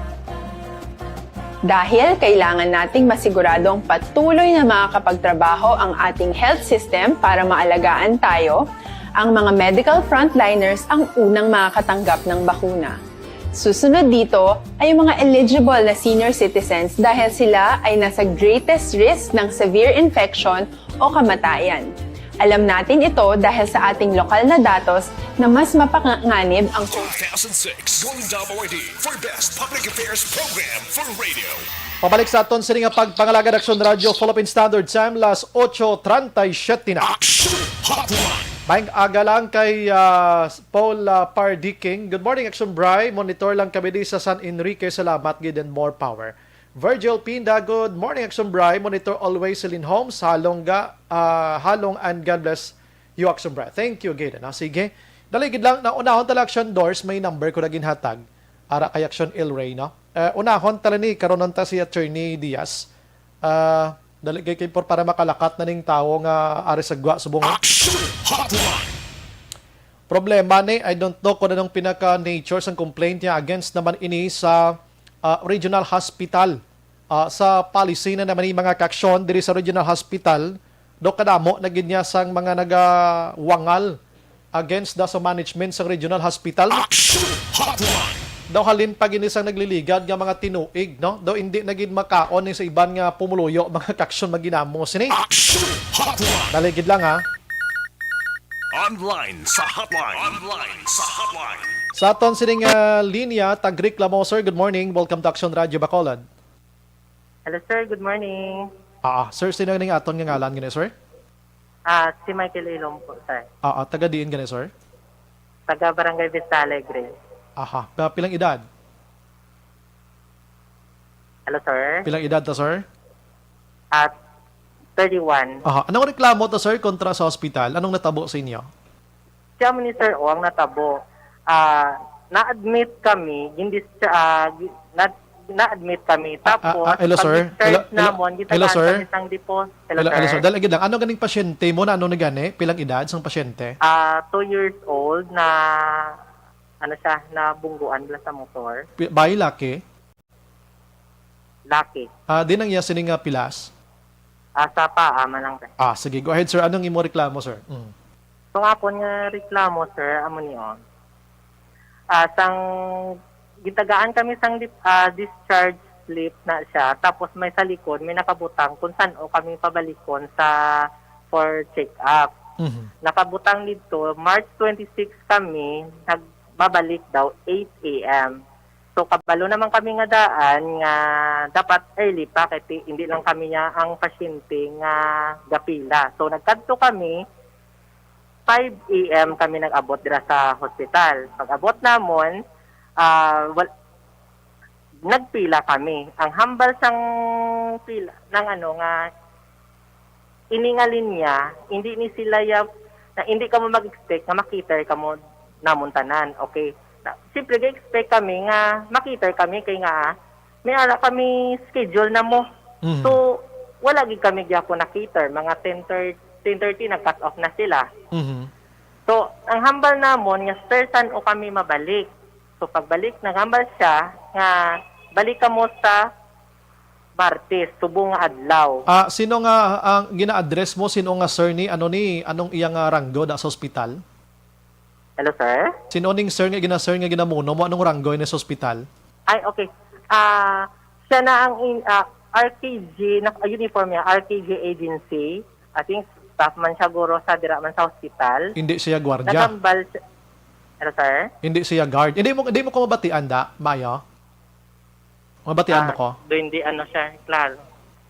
Dahil kailangan nating masiguradong patuloy na makakapagtrabaho ang ating health system para maalagaan tayo, ang mga medical frontliners ang unang makakatanggap ng bakuna. Susunod dito ay ang mga eligible na senior citizens dahil sila ay nasa greatest risk ng severe infection o kamatayan. Alam natin ito dahil sa ating lokal na datos na mas mapanganib ang two thousand six Going W R D for Best Public Affairs Program for Radio. Pabalik sa aton sini nga pagpangalagad, Aksyon Radio, Philippine Standard Time, las ocho treinta y siete na. Action Hotline. Maayong aga lang kay, ah, Paul, ah, Pardiking. Good morning, Action Bri. Monitor lang kami di sa San Enrique. Salamat gid and more power. Virgil Pinda, good morning, Action Bri. Monitor always, Celine Holmes, Halong ga, ah, Halong, and God bless you, Action Bri. Thank you, gid, ano? Sige. Dali gid lang, naunahon ta lang, Action Dors, may number ko na ginhatag. Ara kay Action El Rey, no? Eh, unahon ta lang ni, karon ta si Attorney Diaz. Ah, dali gid kay por para makalakat na ning tawo nga ari sa gwa subong. Action Hotline. Problema ni, I don't know kung anong pinaka-nature sang complaint niya against naman ini sa, ah, regional hospital. Ah, sa policy na naman ni mga kaaksyon diri sa regional hospital, do kadamo na gid niya sang mga nagawangal against daw sa management sang regional hospital. Action Hotline. Daw halin pa gid ni sang nagliligad nga mga tinuig, no? Daw hindi na gid makaon ni sa iban nga pumuluyo, mga kaaksyon, maginamo sini. Action Hotline. Dali gid lang, ha. Online sa hotline. Online sa hotline. Sa aton sining, ah, linya, tagreklamo, sir. Good morning. Welcome to Action Radio Bacolod. Hello, sir. Good morning. Ah, ah. Sir, sino ning aton nga ngalan gani, sir? Ah, si Michael Ilong po, sir. Ah, ah. Taga diin gani, sir? Taga Barangay Vista Alegre. Aha, pa-, pilang edad? Hello, sir. Pilang edad ta, sir? At thirty-one. Aha. Anong reklamo ta, sir, kontra sa hospital? Anong natabo sa inyo? Siya mo ni sir, o, ang natabo. Ah, na-admit kami, gindis-, ah, gi-, na, na-admit kami. Ah, ah, Tapos, ah, hello, sir. Pag-discharge Hello, hello, namon, hello, gitagaan sir. Kami sang depo. Hello, Hello, hello, sir. sir. Dahil agad lang, ano ganing pasyente mo? Na ano ni gani? Pilang edad sang pasyente? Ah, two years old na, ano siya, na bungguan bala sa motor. Pi-, bayi, laki? Laki. Ah, di nang iya sini nga pilas? Ah, sa paa man lang, sir. Ah, sige. Go ahead, sir. Anong imo reklamo, sir? Mm. Itong akon nga reklamo, sir, amo ni, oh. Ah, sang gitagaan kami sang dip-, ah, discharge slip na siya, tapos may sa likod, may nakabutang kung san-o kami pabalikon sa, for check-up. Mhm. Nakabutang didto, March twenty-six kami, nagbabalik daw eight A M. So, kabalo naman kami nga daan nga dapat early pa, kay ti-, hindi lang kami niya ang pasyente nga gapila. So, nagkadto kami, five A M kami nag-abot dira sa hospital. Pag-abot namon, ah, wal-, nagpila kami. Ang hambal sang pila, ng ano nga, ini nga linya, hindi ni sila ya-, na hindi kamo mag-expect nga makita kamo namon tanan. Okay. Na, siyempre, ga-expect kami nga makita kami kay nga, ah, may ara kami schedule na mo. Mhm. So, wala gid kami gyapon na-cater. Mga ten thirty, ten thirty, nag-cut off na sila. Mhm. So, ang hambal namon nga, "Sir, san-o kami mabalik?" So, pagbalik, naghambal siya nga, "Balik kamo sa Martes, subong nga adlaw." Ah, sino nga ang gina-address mo? Sino nga sir ni? Ano ni? Anong iya nga ranggo da sa ospital? Hello, sir? Sino ning sir nga gina-, sir nga ginamuno mo? Anong ranggo ni sa ospital? Ay, okay. Ah, siya na ang in-, ah, R K G, nak-, ah, uniform niya, R K G agency. I think staff man siya, guro, sa dira man sa hospital. Hindi siya gwardya? Nagambal si-, Hello, sir? Hindi siya guard. Hindi mo, hindi mo ko mabatian, da, Mayo? Mabatian mo Ah, ko? do hindi, ano, sir, klaro.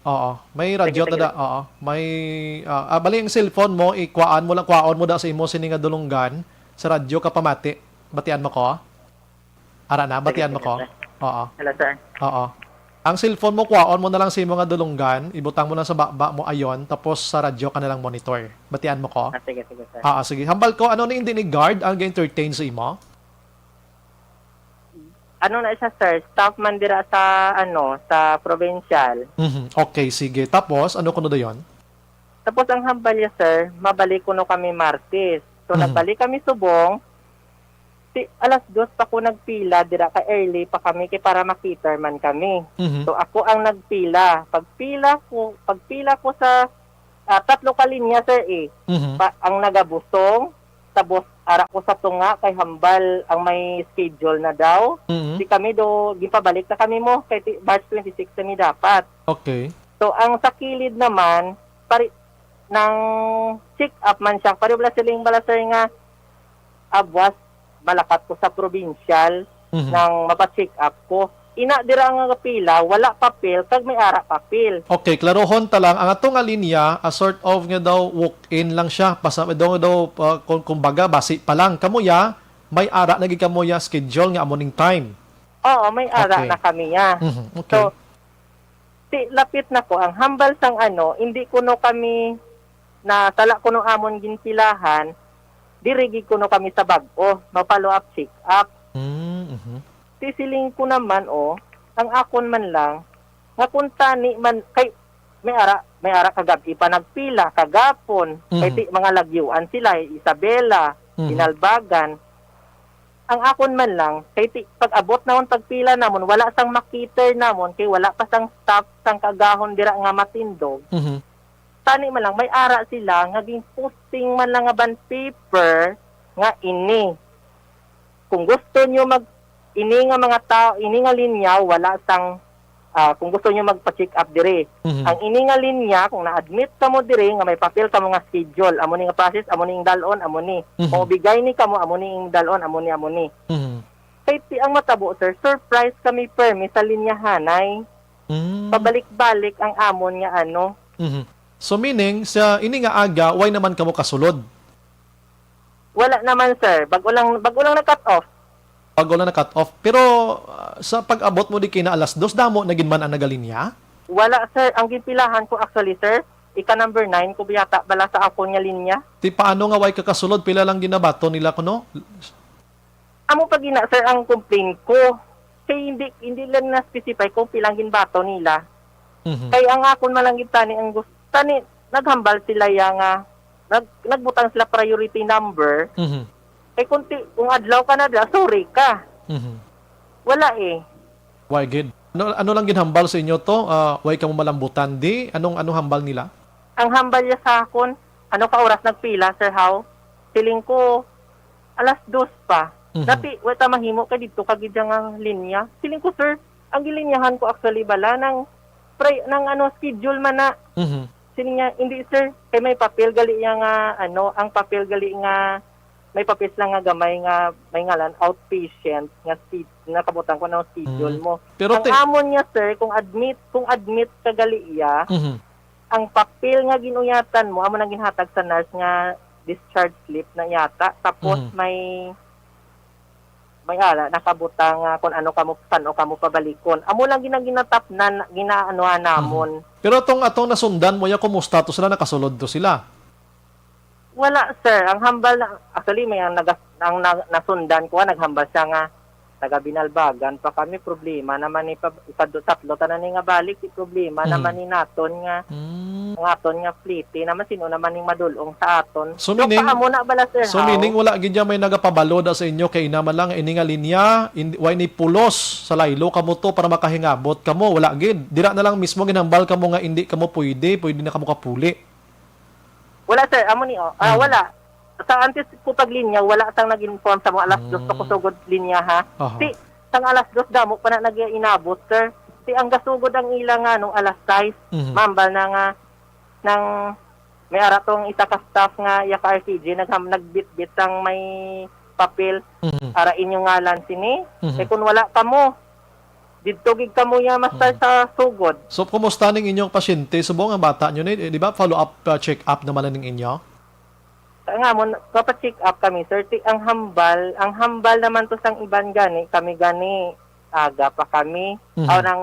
Oo. May Sige, radyo ta sige. da. Oo. May, ah, ah, bali ang cellphone mo, ikuhaan mo lang, kuhaon mo da sa imo sini nga dulunggan, sa radyo ka pamati. Batian mo ko? Ara na, Sige, batian mo sige, ko? sir. Oo. Hello, sir. Oo. Ang cellphone mo, kuhaon mo na lang sa imo nga dulunggan, ibutang mo lang sa baba mo ayon, tapos sa radyo ka na lang monitor. Batian mo ko? Ah, sige, sige, sir. Ah, ah, sige. Hambal ko, ano ni, hindi ni guard ang ga-entertain sa imo? Ano na siya, sir? Staff man dira sa, ano, sa provincial. Mhm. Okay, sige. Tapos, ano kuno dayon? Tapos ang hambal niya, sir, mabalik kuno kami Martes. So, Mhm. nagbalik kami subong. Ti-, alas dos pa ko nagpila, dira ka early pa kami kay para makita man kami. Mhm. So, ako ang nagpila. Pagpila ko, pagpila ko sa, ah, tatlo ka linya, sir, eh. Mhm. Pa, ang nagabusong, tapos ara ko sa tunga kay hambal ang may schedule na daw. Mhm. Di kami do, gipabalik na kami mo kay ti-, March twenty-six kami dapat. Okay. So, ang sa kilid naman, pari-, nang check up man siya. Pareho bala siling bala, sir, nga, ah, buwas, malakat ko sa provincial Mhm. nang mapa-check up ko. Ina dira nga pila, wala papel, kag may ara papel. Okay, klarohon ta lang. Ang ato nga linya, a sort of nga daw walk-in lang siya. Pasa-, daw, daw, ah, kung, kumbaga, basi pa lang. Kamo ya, may ara na gid kamo ya schedule nga amo ning time. Oo, may ara Okay. na kami ya. Mhm, okay. So, ti-, lapit na ko. Ang hambal sang ano, hindi kuno kami na sala kuno amon ginpilahan, diri gid kuno kami sa bag-o, ma-follow up, check up. Mm, mhm. Ti siling ko naman, oh, ang akon man lang, nga kung tani man, kay may ara, may ara kagab-i pa nagpila, kagapon, kay Mhm. ti mga lagyuan sila, Isabela, Mhm. Binalbagan. Ang akon man lang, kay ti, pag-abot namon, pagpila namon, wala sang makita namon, kay wala pa sang staff, sang kaagahon dira nga matindog. Mhm. Tani man lang, may ara sila nga ginposting man lang nga bond paper nga ini. Kung gusto nyo mag, ini nga mga tao, ini nga linya, wala sang, ah, kung gusto nyo magpa-check up diri. Mhm. Ang ini nga linya, kung na-admit kamo diri, nga may papel kamo nga schedule, amo ni nga process, amo ni ang dalon, amo ni. Mhm. Kung bigay ni kamo, amo ni ang dalon, amo ni, amo ni. Mhm. Kay ti ang matabo, sir, surprise kami permi sa linyahanay. Mm. Pabalik-balik ang amon nga ano. Mhm. So, meaning, sa ini nga aga, way naman kamo kasulod? Wala naman, sir. Bago lang, bago lang nag-cut off. Bago lang na-cut off. Pero, ah, sa pag-abot mo di kina alas dos, damo na gid man ang nagalinya? Wala, sir. Ang gipilahan ko, actually, sir, ika number nine ko yata bala sa akon nga linya. Ti paano nga way ka kasulod? Pila lang ginabaton nila kuno? Amo pa gina, sir, ang complaint ko. Kay hindi, hindi lang na-specify kung pila ang ginbaton nila. Mhm. Kay ang akon man lang gid tani ang gus-, tani, naghambal sila ya nga, nag-, nagbutang sila priority number. Mhm. Kay kung ti-, kung adlaw ka na da, sorry ka. Mhm. Wala eh. Why gid? Ano, ano lang ginhambal sa inyo to? Ah, why kamo malambutan di? Anong, ano hambal nila? Ang hambal niya sa akon, ano ka oras nagpila, Sir How? Siling ko, alas dos pa. Mhm. Dati, wa ta mahimo kay didto ka gid nga linya. Siling ko, sir, ang gilinyahan ko actually bala nang pre-, nang ano, schedule man na. Mhm. Siling niya, "Hindi, sir, kay may papel gali niya nga, ano, ang papel gali nga, may papel lang nga gamay nga may ngalan outpatient nga ski-, nakabutang ko ng schedule Mm. mo." Pero Ang te- amon niya, sir, kung admit, kung admit ka gali iya, Mhm. ang papel nga ginuyatan mo, amo nang ginhatag sa nurse nga discharge slip na yata. Tapos Mhm. may, may ala, nakabutang nga kung ano kamo, saan o kamo pabalikon. Amo lang ginang ginatapnan, ginaanuhan namon. Mhm. Pero atong, atong nasundan mo ya, kumusta to sila? Nakasulod to sila? Wala, sir. Ang hambal na, actually, may ang nagas-, ang na-, nasundan ko, naghambal siya nga, "Taga Binalbagan pa kami, problema naman ni pa, ikadto, tatlo tanan ni nga balik, si problema Hmm. naman ni naton nga, Hmm. ang aton nga flete naman, sino naman ning madulong sa aton?" So, So, meaning, paamo na bala, sir, so, how? meaning, wala gid niya may nagapabalo da sa inyo kay ina man lang, ini nga linya, in-, way ni pulos sa laylo kamo to para makahingabot kamo, wala gid. Dira na lang mismo ginhambal kamo nga hindi kamo pwede, pwede na kamo kapuli. Wala, sir. Amo ni, oh. Ah, Hmm. wala. Sa antes ko paglinya, wala sang nag-inform sa mga alas dos pa ko Hmm. sugod linya, ha. Aha. Ti, sang alas dos, damo pa na nag-inabot, sir. Ti, ang gasugod ang ila nga, no, alas sais, Mhm. mambal na nga, nang may ara tong isa ka staff nga, ya ka R C G, nagham-, nagbitbit sang may papel, Mhm. ara inyo ngalan sini. Mhm. Eh, kung wala kamo, didto gid kamo ya, master, Mhm. sa sugod. So, kumusta ning inyong pasyente? Subong ang bata nyo ni, eh, di ba, follow up, uh, check up naman na ning inyo? Nga mo, nagpa-check up kami, sir. Ti-, ang hambal, ang hambal naman to sang iban gani, kami gani, aga pa kami. Mhm. Aw, nang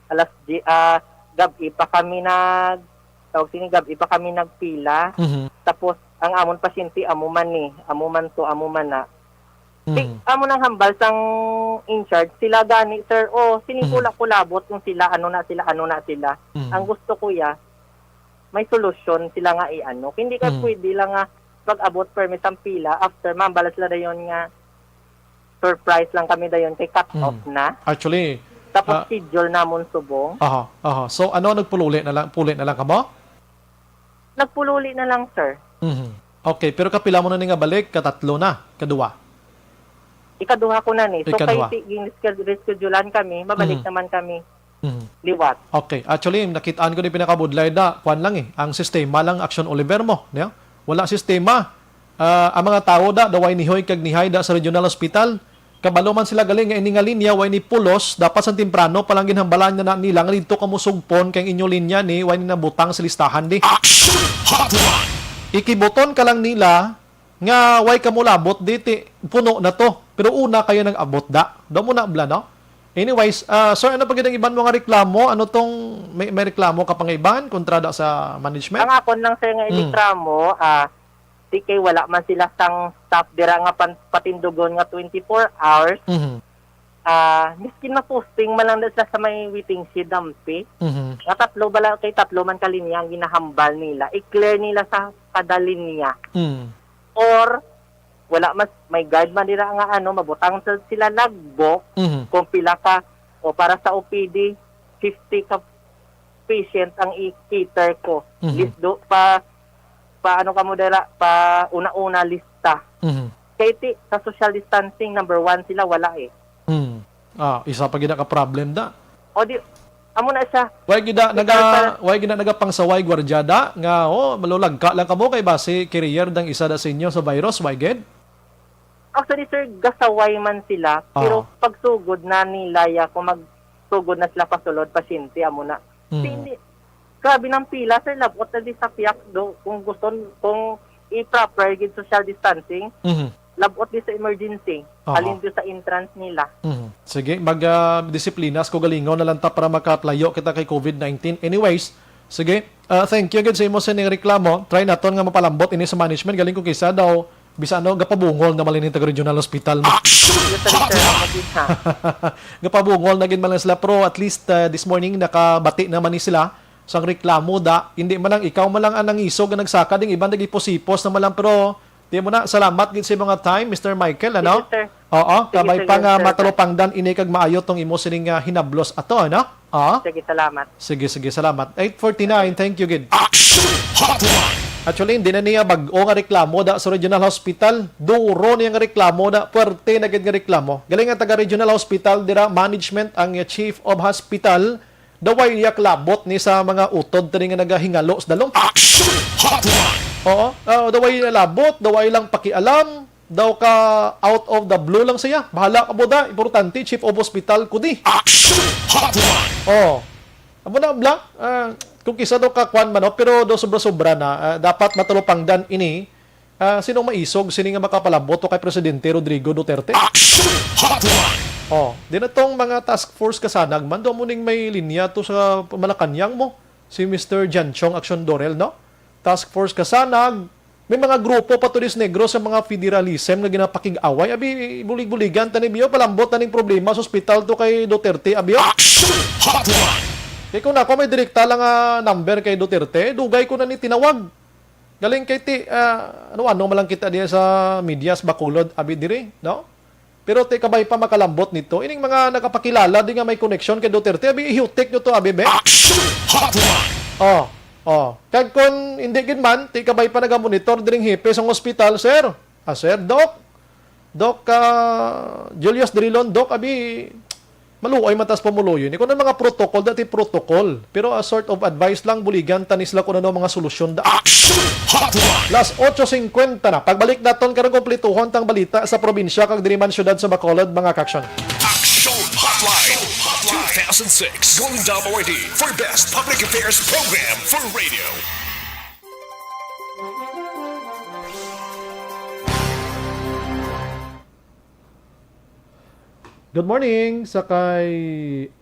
alas diyes, ah, gab-i pa kami nag-, tawag sini, gab-i pa kami nagpila. Mhm. Tapos, ang amon pasyente, amo man ni, amo man to, amo man na. Di, Mhm. amo nang hambal sang in-charge, sila gani, sir, o, sini Mhm. ko la-, kulabot kung sila, ano na sila, ano na sila. Mhm. Ang gusto ko ya, may solusyon sila nga i-ano. Hindi ka Mhm. pwede lang nga pag-abot permi sang pila, after, mambala sila dayon nga surprise lang kami dayon kay cut off Mhm. na. Actually, Tapos ah, schedule namon subong. Aha, aha. So, ano, nagpululi na lang, puli na lang kamo? Nagpululi na lang, sir. Mhm. Okay, pero kapila mo na ni nga balik? Katatlo na? Kaduha? Ikaduha ko na ni. So, Ikaduha. kay ti-, gin-, reschedulean kami, mabalik Mhm. naman kami Mhm. liwat. Okay. Actually, nakitaan ko ni pinakabudlay da, kwan lang eh, ang sistema lang, Action Oliver mo, niya? Wala sistema. Ah, ang mga tawo da, daway nihoy kag nihay da sa regional hospital. Kabalo man sila gali nga ini nga linya way ni pulos, dapat sang temprano pa lang ginhambalan na, na nila nga didto kamo sugpon kay ang inyo linya ni way ni nabutang sa listahan di. Action Hotline! Ikibuton ka lang nila nga way kamo labot di ti puno na to. Pero una kayo nag-abot da. Daw mo na bla, no? Anyways, ah, sir, ano pa gid ang iban mo nga reklamo? Ano tong may, may reklamo ka pa nga iban kontra da sa management? Ang akon lang, sir, nga Mm. ireklamo, ah, di kay wala man sila sang staff dira nga pan-, patindugon nga twenty-four hours. Mhm. Ah, miskin ma-posting man lang sila sa may waiting shed, dampi. Mhm. Nga tatlo bala, kay tatlo man ka linya ang ginahambal nila. I-clear nila sa kada linya. Mm. Or, wala mas, may guard man dira nga ano, mabutang sa sila logbook Mhm. kung pila ka, o para sa O P D, fifty ka patient ang i-cater ko. Mhm. List do, pa, pa ano ka mo dira, pa una-una lista. Mhm. Kay ti, sa social distancing, number one sila, wala eh. Mhm. Ah, isa pa gid na ka problem da. O di, amo na siya. Why gid na Ikaw naga, pa why gid na nagapangsaway gwardiya da nga, oh, malulagka lang kamo kay basi carrier dang isa da sa inyo sa virus, why gid? Actually, sir, gasaway man sila, Ah. pero pagsugod na nila, ya, kung magsugod na sila pasulod, pasyente, amo na. Mm. Hindi, grabe nang pila, sir, labot na di sa piyak do, kung gusto, kung i-proper gid social distancing. Mhm. labot di sa emergency. Aha. Halin di sa entrance nila. Mhm. Sige, mag, ah, disiplina sa kaugalingon na lang ta para makaplayo kita kay covid nineteen. Anyways, sige, ah, thank you gid sa imo sining reklamo. Try naton nga mapalambot ini sa management. Galing ko kisa daw, bisa ano, gapabungol na malin taga regional hospital mo. Action! Yes, sir, sir. Hotline! Ang maging ha. Gapabungol na gid man lang sila, pero at least, ah, this morning nakabati naman ni sila sang reklamo da. Hindi man lang ikaw man lang ang nangisog nga nagsaka, ding iban nagipos-ipos naman lang, pero di mo na, salamat gid sa mga time, Mister Michael, ano? Sige, sir. Oo, sige, kabay sige, pa nga sir, sir. Matalupangdan ini kag maayo tong imo sining, ah, hinablos ato, ano? Oo. Sige, salamat. Sige, sige, salamat. Eight forty-nine, thank you gid. Action Hotline! Actually, hindi na niya bag-o nga reklamo da sa Regional Hospital. Duro niya nga reklamo da, puwerte na gid nga reklamo. Galing ang taga Regional Hospital dira, management, ang, eh, chief of hospital, daw way iya kalabot ni sa mga utod tani nga nagahingalo sa dalom. Action Hotline! Oo, ah, daw way labot, daw way lang pakialam, daw ka out of the blue lang siya. Bahala ka, buda. Importante, chief of hospital ko di. Action Hotline! Oh. Amo na, bla. Ah, kung kisa daw ka kwan man, no? Pero daw sobra-sobra na. Ah, dapat matalupangdan ini. Ah, sino maisog sini nga makapalabot to kay Presidente Rodrigo Duterte? Action Hotline! Oh, di na tong mga task force kasanag man, do mo ning may linya to sa Malacañang mo, si Mister Janchong Action Dorel, no? Task force kasanag, may mga grupo pa to dis negro sa mga federalism nga ginapakig-away. Abi, bulig-buligan, tani biyo, palambot na ning problema sa ospital to kay Duterte, abi, oh. Action Hotline! Kay kung ako may direkta lang nga number kay Duterte, dugay ko na ni tinawag. Galing kay ti, ah, ano-ano man lang kita diya sa media sa Bacolod, abi diri, no? Pero ti kabay pa makalambot nito. Ining mga nakapakilala di nga may connection kay Duterte, abi, ihutik nyo to, abi, be? Action Hotline! Oh, oh. Kag kun hindi gid man, ti kabay pa nagamonitor diring hepe sang ospital, sir. Ah, sir, Doc. Doc, ah, Julius Drilon, Doc, abi, maluoy man tas pumuloy yun. Kung ano mga protocol, dati protocol. Pero a sort of advice lang, buligan, tanis lang kung ano mga solusyon da. Action Hotline! Las otso cincuenta na. Pagbalik naton karong kumplituhon tang balita sa probinsya kag diri man syudad sa Bacolod, mga kaksyon. Action Hotline two thousand six, Golden Dome Awardee for Best Public Affairs Program for Radio. Good morning sa kay,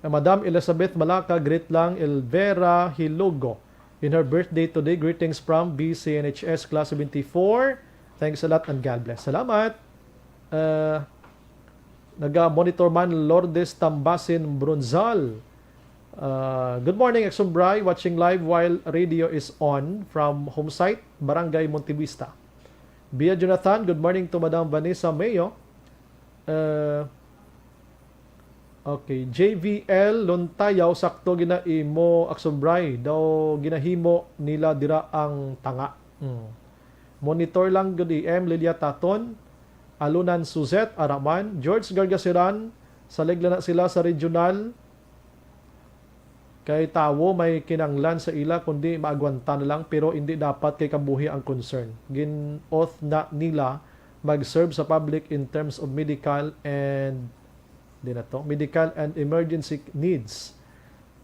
uh, Madam Elizabeth Malaca, greet lang Elvera Hilugo in her birthday today. Greetings from B C N H S Class seventy-four. Thanks a lot and God bless. Salamat. Uh, naga-monitor man Lourdes Tambasin Brunzal. Uh, good morning, Exumbray. Watching live while radio is on from home site, Barangay Montevista. Bia Jonathan, good morning to Madam Vanessa Mayo. Uh, okay, J V L Lontayaw, sakto gina imo, Exumbray. Daw ginahimo nila dira ang tanga. Hmm. Monitor lang gud, E M Lilia Taton, Alunan Suzette Araman, George Gargasiran, salig lang na sila sa regional. Kay tawo may kinanglan sa ila, kundi maagwanta na lang, pero hindi dapat kay kabuhi ang concern. Gin-oath na nila mag-serve sa public in terms of medical and, di na to, medical and emergency needs.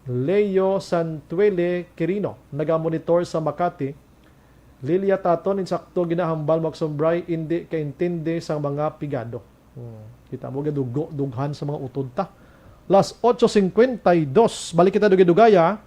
Leo Santuele Quirino, nagamonitor sa Makati. Lilia Taton, insakto ginahambal mo, Exumbray, indi kaintindi sang mga pigado. Hmm. Kita mo, gadugo, dughan sa mga utod ta. Las otso cincuenta y dos. Balik kita dugay-dugay, ah.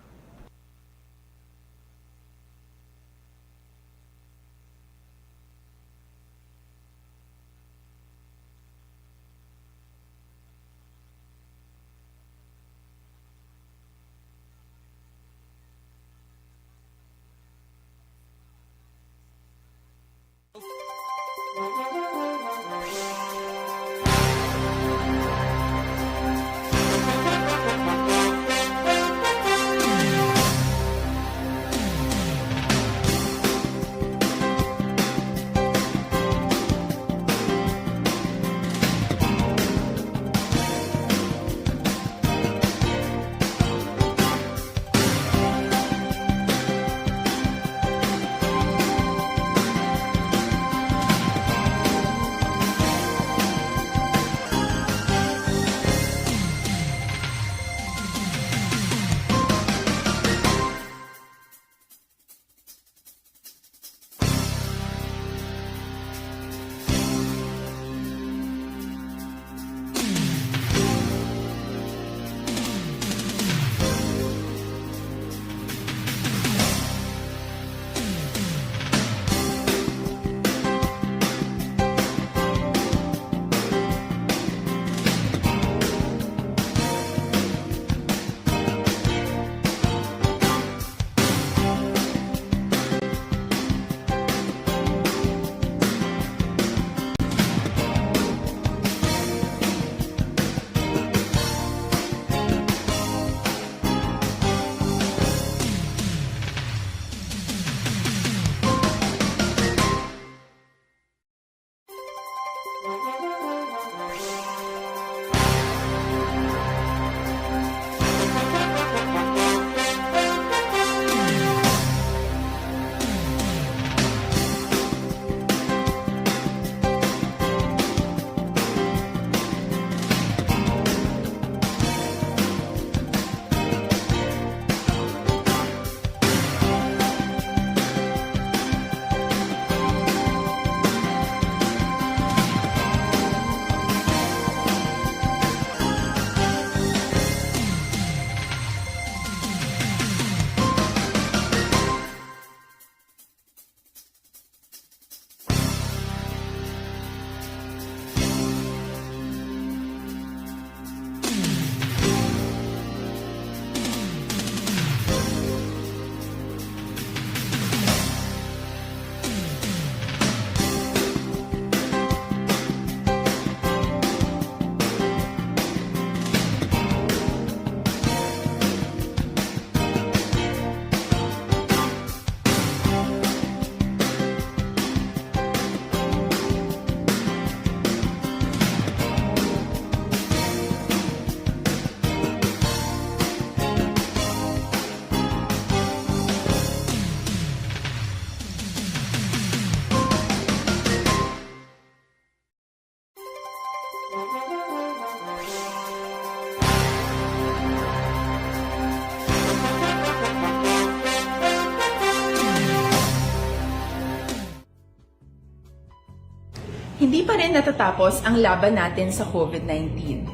Di pa rin natatapos ang laban natin sa COVID nineteen.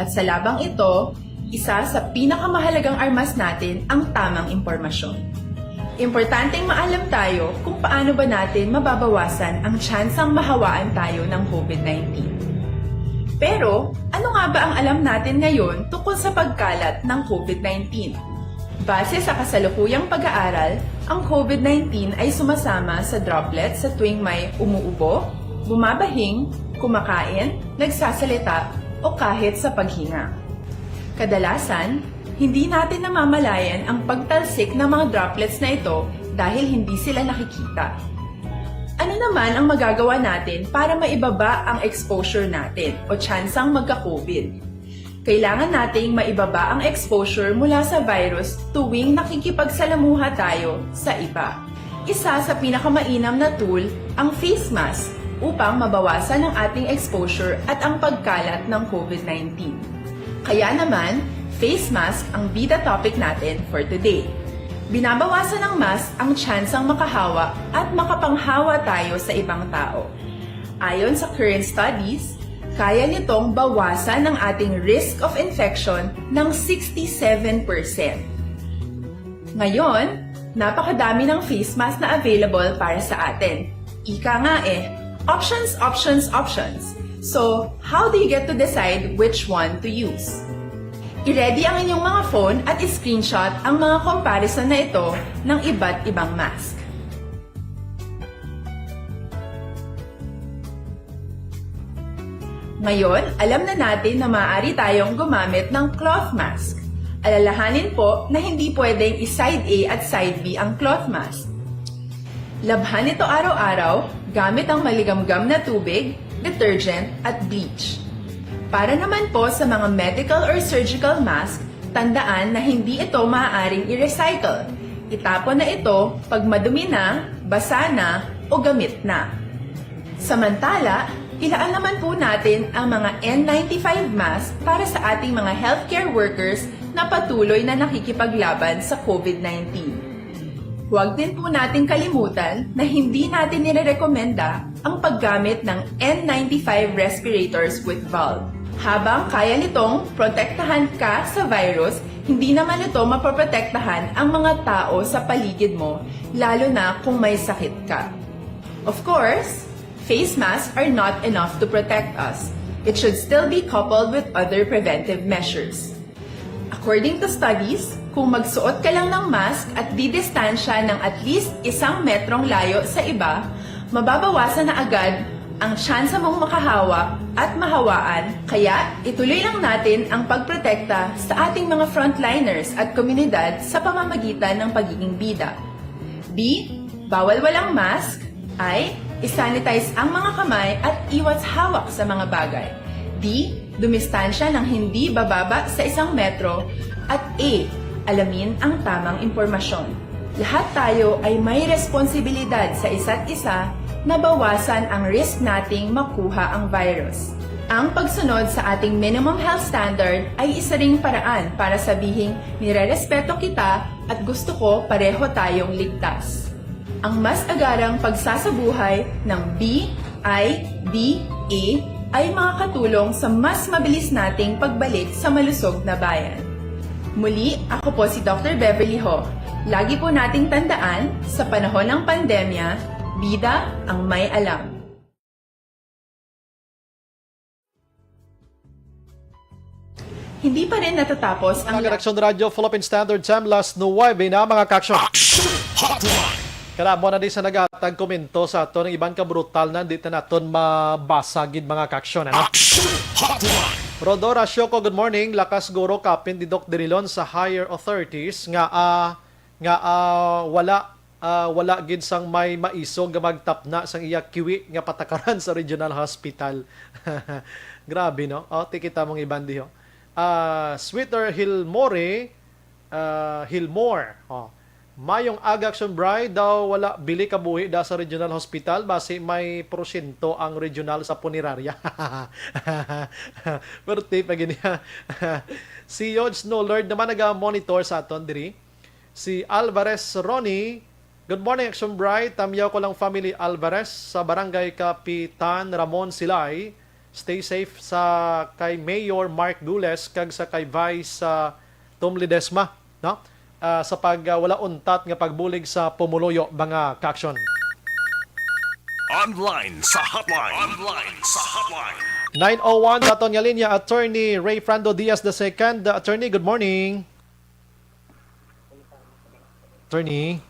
At sa labang ito, isa sa pinakamahalagang armas natin ang tamang impormasyon. Importanteng maalam tayo kung paano ba natin mababawasan ang tsansang mahawaan tayo ng COVID nineteen. Pero, ano nga ba ang alam natin ngayon tungkol sa pagkalat ng COVID nineteen? Base sa kasalukuyang pag-aaral, ang COVID nineteen ay sumasama sa droplets sa tuwing may umuubo, bumabahing, kumakain, nagsasalita, o kahit sa paghinga. Kadalasan, hindi natin namamalayan ang pagtalsik ng mga droplets na ito dahil hindi sila nakikita. Ano naman ang magagawa natin para maibaba ang exposure natin o tsansang magka-COVID? Kailangan nating maibaba ang exposure mula sa virus tuwing nakikipagsalamuha tayo sa iba. Isa sa pinakamainam na tool ang face mask upang mabawasan ang ating exposure at ang pagkalat ng COVID nineteen. Kaya naman, face mask ang bida topic natin for today. Binabawasan ng mask ang tsansang makahawa at makapanghawa tayo sa ibang tao. Ayon sa current studies, kaya nitong bawasan ang ating risk of infection ng sixty-seven percent. Ngayon, napakadami ng face mask na available para sa atin. Ika nga eh, options, options, options. So, how do you get to decide which one to use? I-ready ang inyong mga phone at i-screenshot ang mga comparison na ito ng iba't ibang mask. Ngayon, alam na natin na maaari tayong gumamit ng cloth mask. Alalahanin po na hindi pwedeng i-side A at side B ang cloth mask. Labhan ito araw-araw gamit ang maligamgam na tubig, detergent, at bleach. Para naman po sa mga medical or surgical mask, tandaan na hindi ito maaaring i-recycle. Itapon na ito pag madumi na, basa na, o gamit na. Samantala, ilaan naman po natin ang mga N ninety-five mask para sa ating mga healthcare workers na patuloy na nakikipaglaban sa COVID nineteen. Huwag din po nating kalimutan na hindi natin nirerekomenda ang paggamit ng N ninety-five respirators with valve. Habang kaya nitong protektahan ka sa virus, hindi naman ito mapoprotektahan ang mga tao sa paligid mo, lalo na kung may sakit ka. Of course, face masks are not enough to protect us. It should still be coupled with other preventive measures. According to studies, kung magsuot ka lang ng mask at didistansya ng at least isang metrong layo sa iba, mababawasan na agad ang tsansa mong makahawa at mahawaan. Kaya, ituloy lang natin ang pagprotekta sa ating mga frontliners at komunidad sa pamamagitan ng pagiging bida. B, bawal walang mask. I, isanitize ang mga kamay at iwas hawak sa mga bagay. D, dumistansya ng hindi bababa sa isang metro. At A, alamin ang tamang impormasyon. Lahat tayo ay may responsibilidad sa isa't isa na bawasan ang risk nating makuha ang virus. Ang pagsunod sa ating minimum health standard ay isa ring paraan para sabihing nirerespeto kita at gusto ko pareho tayong ligtas. Ang mas agarang pagsasabuhay ng B I D A ay makakatulong sa mas mabilis nating pagbalik sa malusog na bayan. Muli, ako po si Doctor Beverly Ho. Lagi po nating tandaan, sa panahon ng pandemya, bida ang may alam. Hindi pa rin natatapos ang Mga Aksyon Radyo, Philippine Standard Time, last nuwebe na, mga ka-aksyon. Action Hotline! Kana mo na di sa naghatag komento sa aton, ang iban ka brutal na di ta naton mabasa gid, mga ka-aksyon, ano? Action Hotline! Rodora Shoko, good morning. Lakas guro kapin di Doc Dirilon sa higher authorities nga, ah, nga, ah, wala, ah, wala gid sang may maisog nga magtapna sang iya kiwi nga patakaran sa regional hospital. Grabe, no? O, ti kita mong iban diho. Ah, Sweeter Hilmore, ah, Hilmore. O. Mayong aga, Action Bri, daw wala bili kabuhi da sa regional hospital, basi may porsyento ang regional sa punerarya. Pero tip, lagi niya. Si Yod Snow Lord naman naga-monitor sa aton diri. Si Alvarez Ronnie, Good morning, Action Bright. Tamyaw ko lang family Alvarez sa Barangay Kapitan Ramon Silay. Stay safe sa kay Mayor Mark Gules kag sa kay Vice sa Tom Ledesma, no? Ah, sa pag, ah, wala untat nga pagbulig sa pumuluyo, mga ka-action. Online sa hotline. Online sa hotline. Nine oh one, daton nga linya, Attorney Ray Frando Diaz the second. Attorney, good morning. Attorney.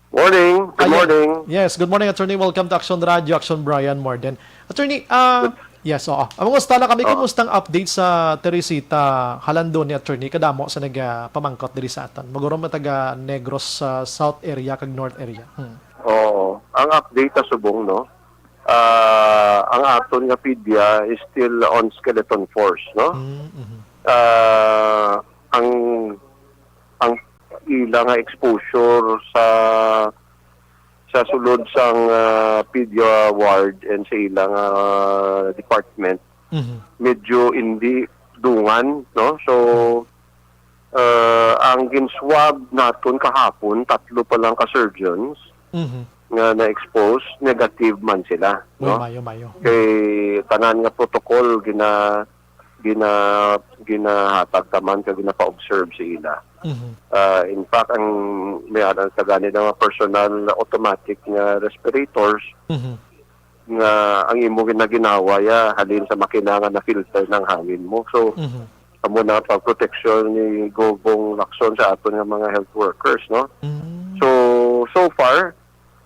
Morning. Good Ayun. Morning. Yes, good morning, Attorney. Welcome to Action Radio, Action Brian Morden. Attorney, ah, yes, oo. Ang gusto lang kami, Oo. Kumusta ang update sa Teresita Halandon ni Attorney? Kadamo sa nagapamangkot diri sa aton. Maguro mo taga Negros sa South area kag North area. Hmm. Oo. Ang update sa subong, no? Ah, ang aton nga PDEA is still on skeleton force, no? Mm, mhm. Ah, ang ang ila nga exposure sa sa sulod sang ah, PDEA ward and sa ila nga department Mhm. medyo hindi dungan, no? So ah, ang ginswab naton kahapon, tatlo pa lang ka surgeons Mhm. nga na-expose, negative man sila, Uy, no? mayo, mayo. Kay tanan nga protocol gina gina ginahatag taman kag ginapa-observe sa ila. Mhm. Ah, in fact, ang may aral sa gani nga mga personal automatic nga respirators Mhm. nga ang imo ginaginawa ya halin sa makina nga na-filter ng hangin mo. So, Mhm. amo na pag protection ni Gobong Lacson sa aton nga mga health workers, no? Mm. So, so far,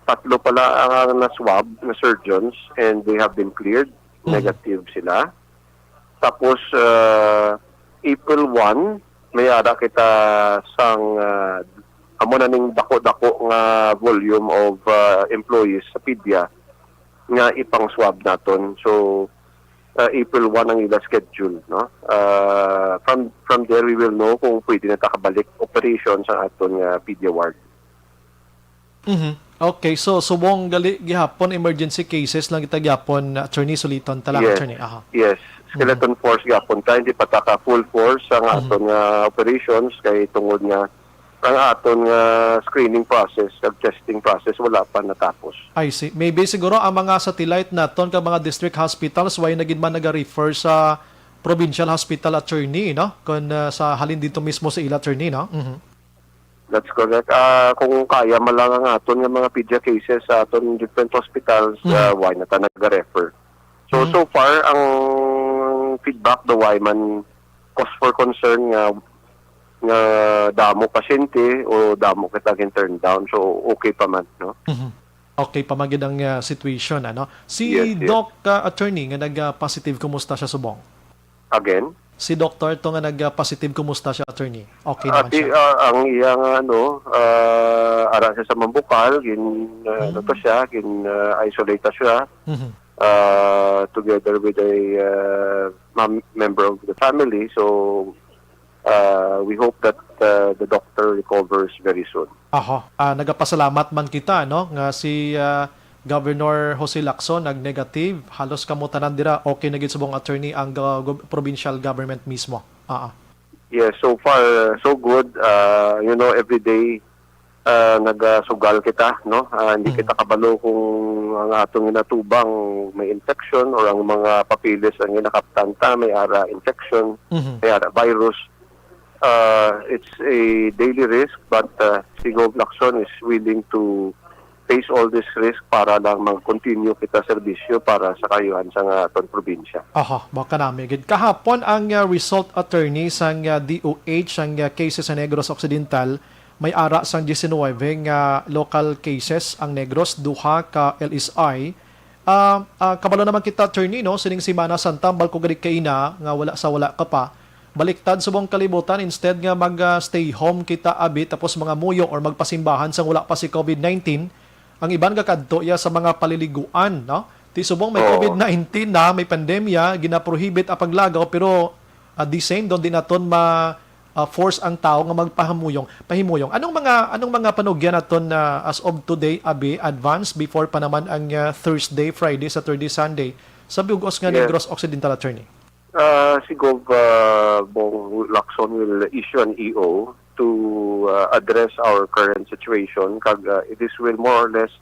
tatlo pala ang, ang na-swab na surgeons and they have been cleared. Mhm. Negative sila. Tapos, ah, April one, may ara kita sang ah, amo na ning dako-dako nga volume of ah, employees sa PDEA nga ipang-swab naton. So, ah, April one ang ila schedule, no? Ah, from from there we will know kung pwede na ta kabalik operation sa aton nga PDEA ward. Mhm. Okay, so subong gali gihapon emergency cases lang kita gihapon, Attorney, suliton ta lang, Yes. Attorney. Aha. Yes, skeleton force gyapon ta, hindi pa ta ka full force ang aton nga operations kay tungod nga ang aton nga screening process ug testing process wala pa natapos. I see. Maybe siguro ang mga satellite naton kag mga district hospitals, why na gid man naga-refer sa provincial hospital, Attorney, no? Kung ah, sa halin dito mismo sa ila, Attorney, no? Mhm. That's correct. Ah, kung kaya man lang ang aton nga mga PDEA cases sa aton different hospitals, ah, why na ta naga-refer? So, so far, ang feedback daw why man cause for concern nga nga damo pasyente o damo kita gin-turn down. So, okay pa man, no? Mhm. Okay pa man gid ang ah, situation, ano? Si Yes, yes. Doc, ah, Attorney, nga nag-positive, kumusta siya subong? Again? Si Doctor to nga nag-positive, kumusta siya, Attorney? Okay Ah, naman si, siya. ah, ang iya nga ano, ah, ara siya sa Mambukal, gin ah, ano to siya, gin ah, isolate ta siya Mhm. ah, together with a ah, mem- member of the family. So uh, we hope that uh, the doctor recovers very soon. Aha. Ah, nagapasalamat man kita, no, nga si ah, Governor Jose Lacson nag-negative. Halos kamo tanan dira okay na gid subong, Attorney, ang go- go- provincial government mismo. Ah. Yes, so far uh, so good. Uh, you know, every day uh, nagasugal kita, no? Uh, hindi kita kabalo kung ang atong ginatubang may infection or ang mga papeles ang ginakaptan ta may ara infection, Mhm. may ara virus. Uh, it's a daily risk, but uh, si Gov Lacson is willing to face all this risk para lang mag-continue kita serbisyo para sa kaayuhan sa nga aton probinsya. Aha, baka nami gid. Kahapon ang ah, result, Attorney, sang ah, D O H, ang ah, cases sa Negros Occidental, may ara sang diecinuebe nga local cases ang Negros, duha ka L S I. Ah, ah, kabalo naman kita, Attorney, no, sining Semana Santa, ambal ko gani kaina nga wala sa wala ka pa. Baliktad subong kalibutan, instead nga mag ah, stay home kita abi tapos mangamuyo or magpasimbahan sang wala pa si COVID nineteen, ang iban gakadto iya sa mga paliliguan, no? Ti subong may Oo. COVID nineteen na, may pandemya, ginaprohibit ang paglagaw, pero at the same, doon din naton ma ah, force ang tao nga magpahamuyong, pahimuyong. Anong mga anong mga panugyan naton na as of today, abi, advance before pa naman ang ah, Thursday, Friday, Saturday, Sunday sa bugos nga Yes. Negros Occidental, Attorney? Uh, si Gov uh, Bong Lacson will issue an E O to uh, address our current situation, kag uh, this will more or less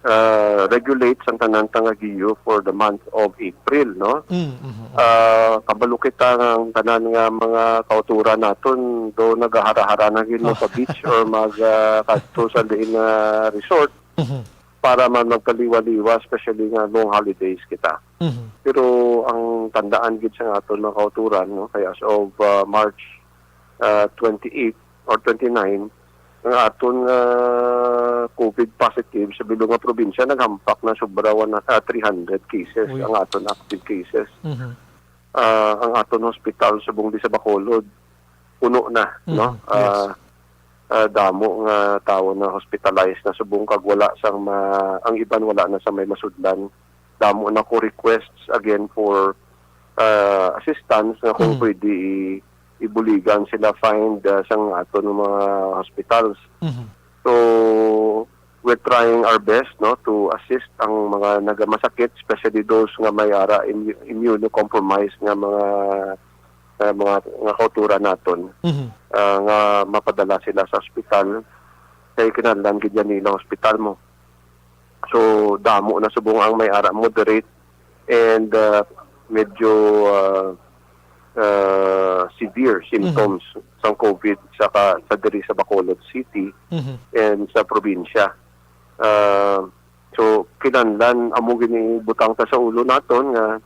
uh, regulate sang tanan ta nga giyo for the month of April, no? Mm, mhm. Ah, kabalo kita nga ang tanan nga mga kauturan naton do nagahara-hara na gid mo sa beach or mag ah, kadto sa diin nga resort Mhm. Para man magpaliwa-liwa, especially nga long holidays kita. Mhm. Pero ang tandaan gid sa aton mga kauturan, no, kay as of ah, March ah, twenty-eight or twenty-nine, ang aton nga COVID positive sa bilog nga probinsya naghampak na sobra one, ah, three hundred cases. Uy. Ang aton active cases. Mhm. Ah, ang aton hospital subong di sa Bacolod puno na, no? Mhm. Yes. Ah, ah, damo nga tawo na hospitalized na subong kag wala sang ma ang iban wala na sa may masudlan. Damo na ko requests again for ah, assistance nga kung Mhm. pwede i- ibuligan sila find ah, sang aton mga hospitals. Mhm. So we're trying our best, no, to assist ang mga nagamasakit, especially those nga may ara immu- immunocompromised nga mga nga mga nga kauturan naton Mhm. ah, nga mapadala sila sa ospital kay kinahanglan gid yan nila ospital mo. So damo na subong ang may ara moderate and ah, medyo ah, ah, severe symptoms sang COVID sa ka, sa diri sa Bacolod City Mhm. and sa probinsya. Ah, so kinahanglan amo gini butang ta sa ulo naton nga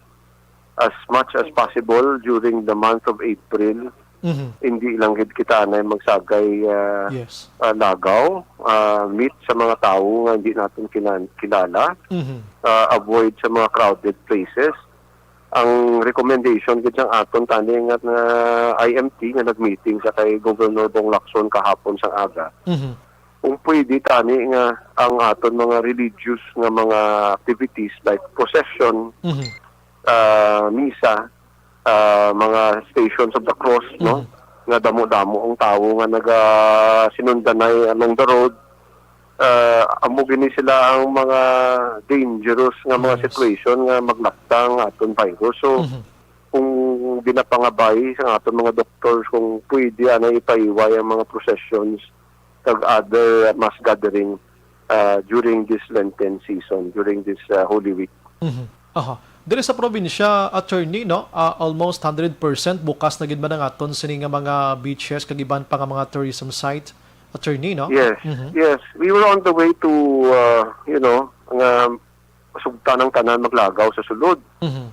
as much as possible during the month of April, Mhm. hindi lang gid kita na magsagay ah, Yes. ah, lagaw, ah, meet sa mga tawo nga hindi naton kinan- kilala, Mhm. ah, avoid sa mga crowded places. Ang recommendation gid sang aton tani nga na I M T nga nag-meeting sa kay Governor Bong Lacson kahapon sang aga. Mhm. Kung pwede tani nga ang aton mga religious nga mga activities like procession, Mhm. ah, misa, ah, mga stations of the cross, no? Mhm. Nga damo-damo ang tawo nga nagasinundanay along the road. Ah, amo gini sila ang mga dangerous nga mga Yes. situation nga maglakta ang aton virus. So, Mhm. kung ginapangabay sa aton mga doctors kung pwede ana ipaiway ang mga processions kag other mass gathering ah, during this Lenten season, during this ah, Holy Week. Mhm. Aha. Diri sa probinsya, attorney, no? Ah, almost hundred percent bukas na gid man ang aton sini nga mga beaches kag iban pa nga mga tourism site, attorney, no? Yes, Mhm. yes. We were on the way to, uh, you know, nga sugtan ang tanan maglagaw sa sulod. Mhm.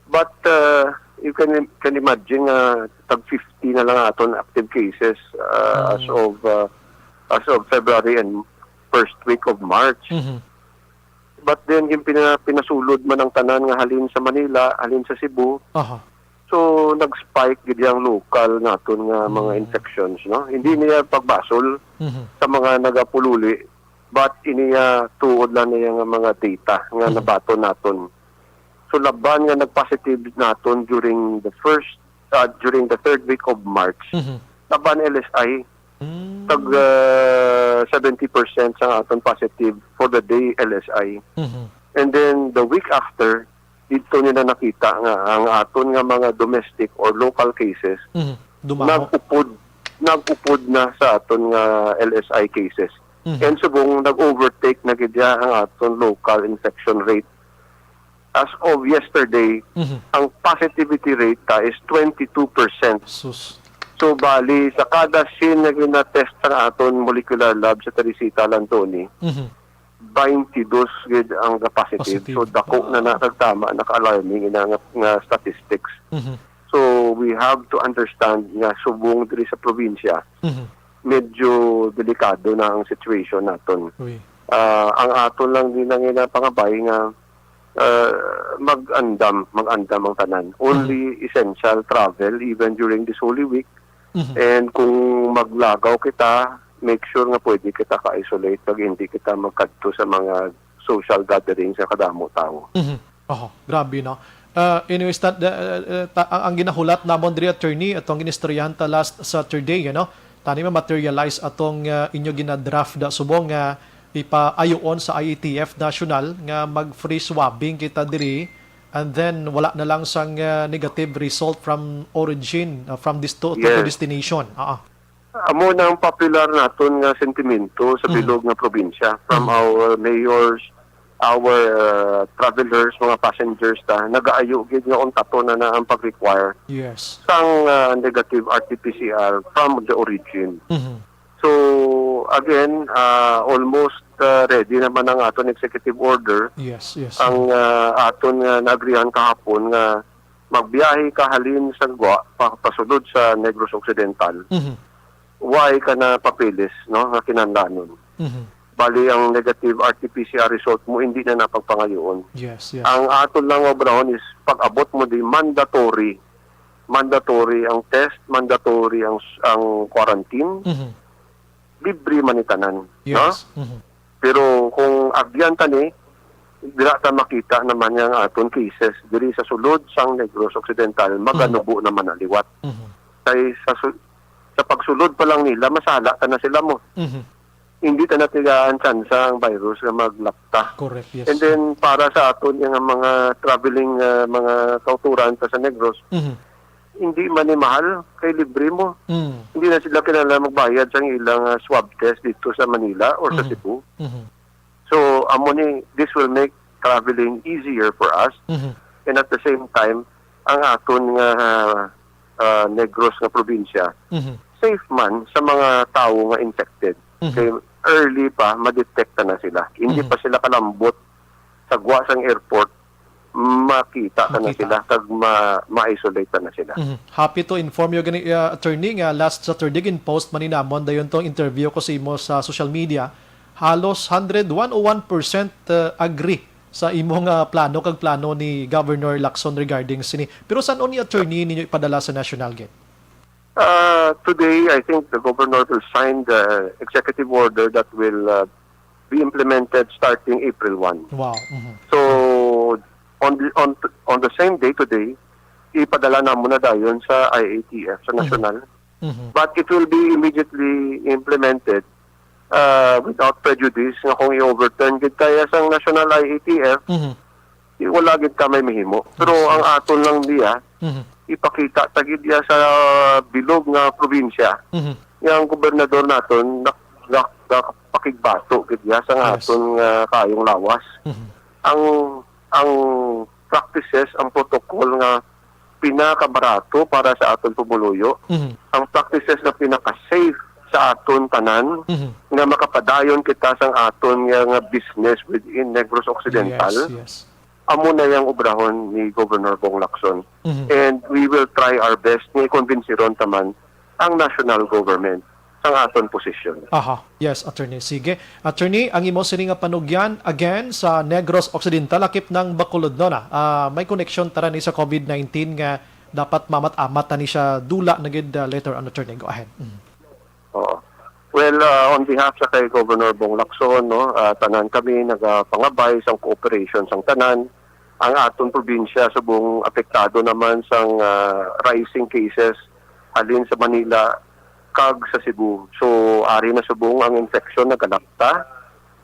But uh, you can can imagine nga tag fifty na lang aton active cases uh, as Mm. of uh, as of February and first week of March. Mhm. But then yung pina, pinasulod man ang tanan nga halin sa Manila, halin sa Cebu. Aha. So nag-spike gid ang lokal naton nga mga Mm. infections, no? Hindi niya pagbasol Mhm. sa mga nagapululi, but ini nga tuod lang niya nga mga data nga Mhm. nabaton naton. So laban nga nag-positive naton during the first uh, during the third week of March, Mhm. laban L S I, Mm. tag uh, seventy percent sa aton positive for the day L S I. Mhm. And then the week after, dito nila nakita nga ang aton nga mga domestic or local cases Mhm. Dumaho. nag-upod nag-upod na sa aton nga L S I cases. Mhm. And subong nag-overtake na gid ang aton local infection rate. As of yesterday, Mhm. ang positivity rate ta is twenty-two percent. Sus. So bali sa kada scene nga gina-test sa aton molecular lab sa Teresita, Lantoni, Mhm. twenty-two gid ang positive. Positive. So dako na na kag tama, naka-alarming ina nga, nga statistics. Mhm. So we have to understand nga subong diri sa probinsya, Mhm. medyo delikado na ang situation naton. Uy. Ah, ang aton lang din ang ginapangabay nga ah, mag-andam, mag-andam ang tanan. Only essential travel even during this Holy Week. Mhm. And kung maglagaw kita, make sure nga pwede kita ka-isolate pag hindi kita magkadto sa mga social gatherings sa kadamo tawo. Mhm. Oho, grabe, no? Ah, anyways, ta, ah, ah, ta, ang, ang ginahulat namon diri, attorney, atong ginistoryahan ta last Saturday, you know, tani ma-materialize atong ah, inyo ginadraft da subong nga ipaayoon sa I A T F national nga mag-free swabbing kita diri, and then wala na lang sang ah, negative result from origin, ah, from this to, to, to Yes. destination. Ah, ah. Amo na ang popular naton nga sentimento sa Mhm. bilog nga probinsya, from Mhm. our mayors, our, uh, travelers, mga passengers ta, nagaayo gid nga untaton na na ang pag-require Yes. sang, uh, negative R T P C R from the origin. Mhm. So, again, uh, almost, uh, ready naman ang aton executive order. Yes, yes. Ang, uh, aton nga naagrihan kahapon nga magbiyahe ka halin sa Gwa, pa-, pasulod sa Negros Occidental, Mhm. way ka na papeles, no, nga kinahanglanon. Mhm. Bali, ang negative R T P C R result mo, hindi na napagpangayoon. Yes, yes. Ang aton lang obrahon is pag-abot mo di mandatory. Mandatory ang test, mandatory ang, ang quarantine. Mhm. Libre man ni tanan, no? Yes. Mhm. Pero kung agyan ta ni, dira ta makita naman nga ang aton cases diri sa sulod sang Negros Occidental, maganubo naman na liwat. Mhm. Kay sa su-, sa pagsulod pa lang nila, masala ta na sila mo. Mhm. Hindi ta natigaan tsansa ang virus nga maglapta. Correct, yes. And then, para sa aton nga mga traveling, ah, mga kauturan ta sa Negros, Mhm. hindi man ni mahal, kay libre mo. Mm. Hindi na sila kinahanglan magbayad sang ilang, ah, swab test dito sa Manila or sa Mhm. Cebu. Mhm. So, amo ni, this will make traveling easier for us. Mhm. And at the same time, ang aton nga, ah, Negros nga probinsya, Mhm. safe man sa mga tawo nga infected. Mhm. Kay early pa, ma-detect na sila. Hindi Mhm. pa sila kalambot sa gwa sang airport, makita ka na Makita. sila, kag ma-, ma-isolate na sila. Mhm. Happy to inform you gani, uh, attorney, nga last Saturday, gin-post man ni namon dayon tong interview ko sa imo sa social media. Halos hundred, one oh one percent, uh, agree sa imo nga plano kag plano ni Governor Lacson regarding sini. Pero san-o ni attorney ninyo ipadala sa national gid? Uh, today, I think the governor will sign the executive order that will, uh, be implemented starting April one. Wow. Mhm. So, on the, on, on the same day today, ipadala namo na dayon sa I A T F, sa Mhm. national. Mhm. But it will be immediately implemented, uh, without prejudice nga kung i-overturn gid kaya sang national I A T F, Mhm. di, wala gid ka may mahimo. Pero Yes, ang yes. aton lang diya, Mhm. ipakita ta gid diya sa bilog nga probinsya, Mhm. nga ang gobernador naton nak-, nak-, nakapakigbato gid diya sa nga Yes. aton nga kaayong lawas. Mhm. Ang, ang practices, ang protocol nga pinakabarato para sa aton pumuluyo, Mhm. ang practices nga pinaka-safe sa aton tanan, Mhm. nga makapadayon kita sang aton nga, nga business within Negros Occidental. Yes, yes. Amo na yang obrahon ni Governor Bong Lacson. Mhm. And we will try our best nga ikonbinsiron ta man ang national government sang aton posisyon. Aha. Yes, attorney. Sige. Attorney, ang imo sini nga panugyan, again, sa Negros Occidental, lakip nang Bacolod, no, na? Ah, may koneksyon tara ni sa covid nineteen nga dapat mamat-amat na ni siya dula na gid, ah, later on, attorney. Go ahead. Mm. Oo. Well, ah, on behalf sa kay Governor Bong Lacson, no, ah, tanan kami nagapangabay sang cooperation sang tanan. Ang aton probinsya subong apektado naman sang, ah, rising cases halin sa Manila kag sa Cebu. So, ari na subong ang infection nagalapta.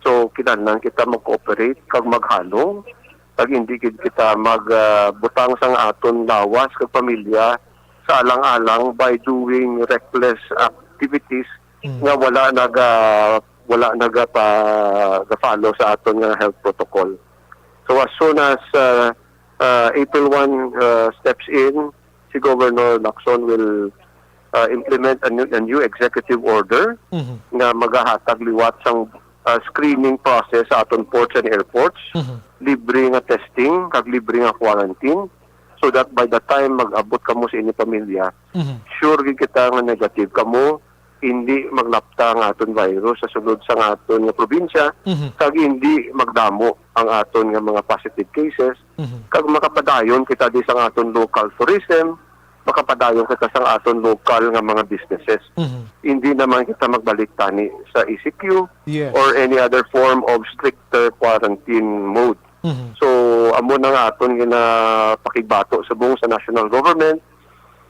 So, kinahanglan kita mag-cooperate kag maghalong, kag hindi gid kita mag, ah, butang sang aton lawas kag pamilya sa alang-alang by doing reckless activities Mm. nga wala naga-, wala nagapa-, ga-follow sa aton nga health protocol. So, as soon as, ah, ah, April one, ah, steps in, si Governor Lacson will, ah, implement a new, a new executive order Mhm. nga magahatag liwat sang, ah, screening process sa aton ports and airports, Mhm. libre nga testing, kag libre nga quarantine, so that by the time mag-abot kamo sa inyong pamilya, Mhm. sure gid kita nga negative kamo, hindi maglapta ang aton virus sa sulod sang aton nga probinsya, Mhm. kag hindi magdamo ang aton nga mga positive cases, Mhm. kag makapadayon kita di sang aton local tourism, makapadayon kita sang aton local nga mga businesses. Mhm. Hindi naman kita magbalik tani sa E C Q Yes. or any other form of stricter quarantine mode. Mhm. So, amo na nga aton ginapakigbato subong sa national government,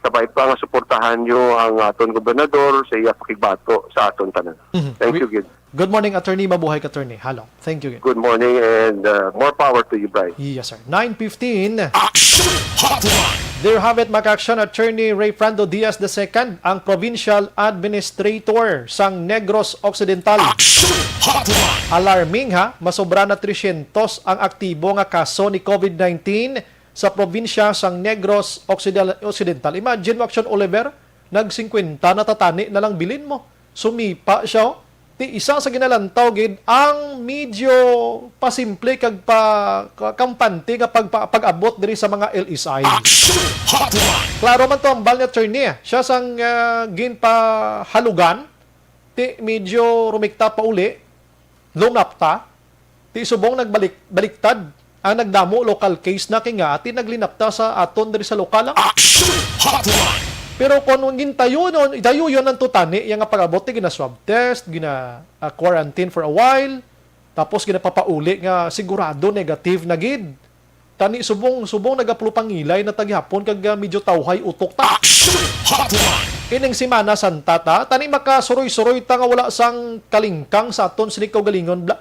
sabay pa nga suportahan nyo ang aton gobernador sa iya pakigbato sa aton tanan. Mhm. Thank Wi-, you, Gid. Good morning, attorney. Mabuhay ka, attorney. Hello. Thank you, Gid. Good morning and, uh, more power to you, Bryce. Yes, sir. Nine fifteen. Action Hotline. There you have it, mga ka-aksyon, Attorney Ray Frando Diaz the second, ang provincial administrator sang Negros Occidental. Action Hotline! Alarming, ha, masobra na tresyentos ang aktibo nga kaso ni COVID nineteen sa probinsya sang Negros Occiden-, Occidental. Imagine mo, Action Oliver, nag-singkwenta na tatani na lang bilin mo. Sumipa siya, oh. Ti isa sa ginalantaw gid ang medyo pasimple kag pa, ka-, kampante nga pagpa-, pag-abot diri sa mga L S I. Action Hotline! Klaro man to ang bal ni attorney, eh. Siya sang, ah, ginpahalugan, ti medyo rumikta pa uli, lumapta, ti subong nagbalik, baliktad ang nagdamo local case na kay nga ati naglinapta sa aton diri sa lokal, ah. Action Hotline! Pero kung gintayo nun, dayo yun ang tutani, yung nga pag-abot, eh, gina-swab test, gina, ah, quarantine for a while, tapos ginapapauli nga sigurado negative na gid. Tani subong, subong nagapulupangilay na tagihapon kag, ah, medyo tawhay utok ta. Action Hotline! Ining Semana Santa ta, tani makasuroy-suroy ta nga wala sang kalingkang sa aton sining kaugalingon, bla.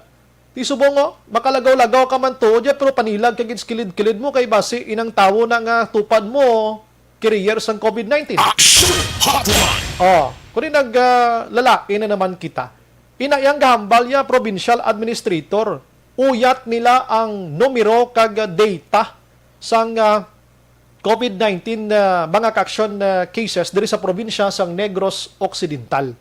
Ti subong, oh, makalagaw-lagaw ka man tuod ya, pero panilag ka gid sa kilid-kilid mo kay basi inang tawo na nga tupad mo, carrier sang COVID nineteen. Action Hotline! Oh, kung di nag, ah, lalain na naman kita. Ina yang gahambal ya, provincial administrator, uyat nila ang numero kag data sang, ah, COVID nineteen, ah, mga ka-aksyon, ah, cases diri sa probinsya sang Negros Occidental.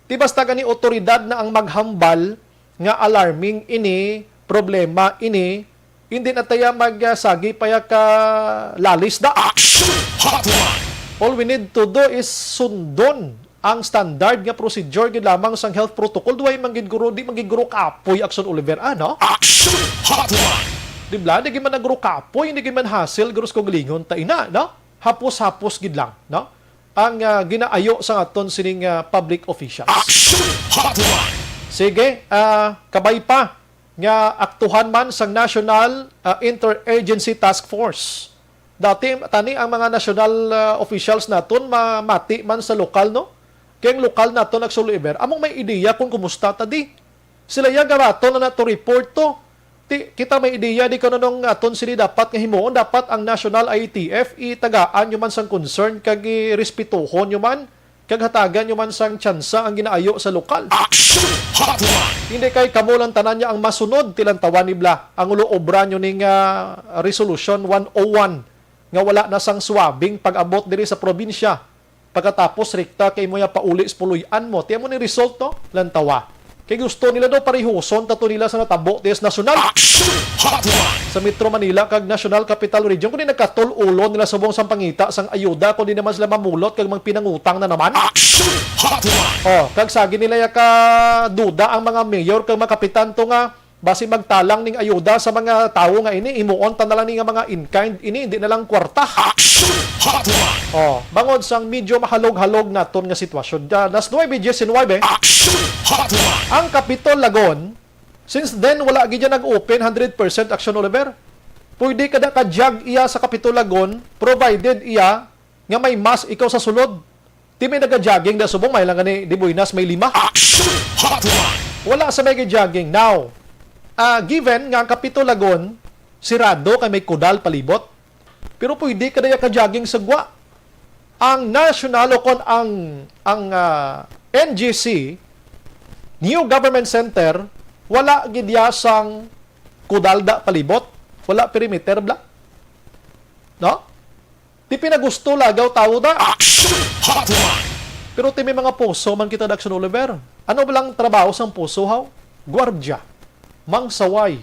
Ti basta gani otoridad na ang maghambal nga alarming ini, problema ini, hindi na taya magsagi pa ya ka lalis da. Action Hotline! All we need to do is sundon ang standard nga procedure gid lamang sang health protocol. Duway man gid guro, di man gid guro kapoy, Action Oliver, ano? Action Hotline! Di bala, di gid man na guro kapoy, di gid man hassle, guro sa kaugalingon ta ina, no? Hapos-hapos gid lang, no? Ang, ah, ginaayo sa aton sining, ah, public officials. Action Hotline! Sige, ah, kabay pa nga aktuhan man sang National, ah, Interagency Task Force. Dati, tani ang mga national, ah, officials naton mamati man sa lokal, no? Kay ang lokal naton, Action Oliver, among may ideya kung kumusta ta di. Sila ya gabaton na nato report to. Ti, kita may ideya di kung anong aton sini dapat nga himuon. Dapat ang national I T F itagaan nyo man sang concern kag irespetuhon nyo man kag hatagan nyo man sang tsansa ang ginaayo sa lokal. Action Hotline! Hindi kay kamo lang tanan niya ang masunod, ti lantawan ni bla ang ulo obra nyo ning, ah, Resolution one oh one nga wala na sang suwabing pag-abot diri sa probinsya. Pagkatapos, rikta kay mo ya pauli sa puloy-an mo. Ti amo ni result, no? Lantawa. Kay gusto nila daw parihuson tato nila sa natabo ti sa nasyonal. Action Hotline! Sa Metro Manila kag National Capital Region, kundi nagkatol-ulo nila subong sang pangita sang ayuda, kundi naman sila mamulot kag magpinangutang na naman. Action Hotline! Oh, kag sagi nila ya ka duda ang mga mayor kag mga kapitan to nga basi magtalang ning ayuda sa mga tawo nga ini, himuon ta na lang ni nga mga in-kind ini, hindi na lang kwarta. Action Hotline! Oh, bangod sang medyo mahalog-halog naton nga sitwasyon. Ah, las nuebe diecinuebe. Action Hotline! Ang Capitol Lagon, since then, wala gid yan nag-open hundred percent, Action Oliver. Pwede kada ka-jog iya sa Capitol Lagon, provided iya nga may mask ikaw sa sulod. Ti may naga-jogging da subong, may lang gani, di buenas, may lima. Action Hotline! Wala sa may jogging. Now, ah, given nga ang Capitol Lagon, sirado kay may kudal palibot, pero pwede ka daya ka-jogging sa gwa. Ang national o kon ang, ang, ah, N G C, New Government Center, wala gid ya sang kudal da palibot, wala perimeter bla. No? Ti pinagusto lagaw tawo da. Action Hotline! Pero ti may mga puso man kita da, Action Oliver. Ano ba lang trabaho sang puso, haw? Gwardya, mangsaway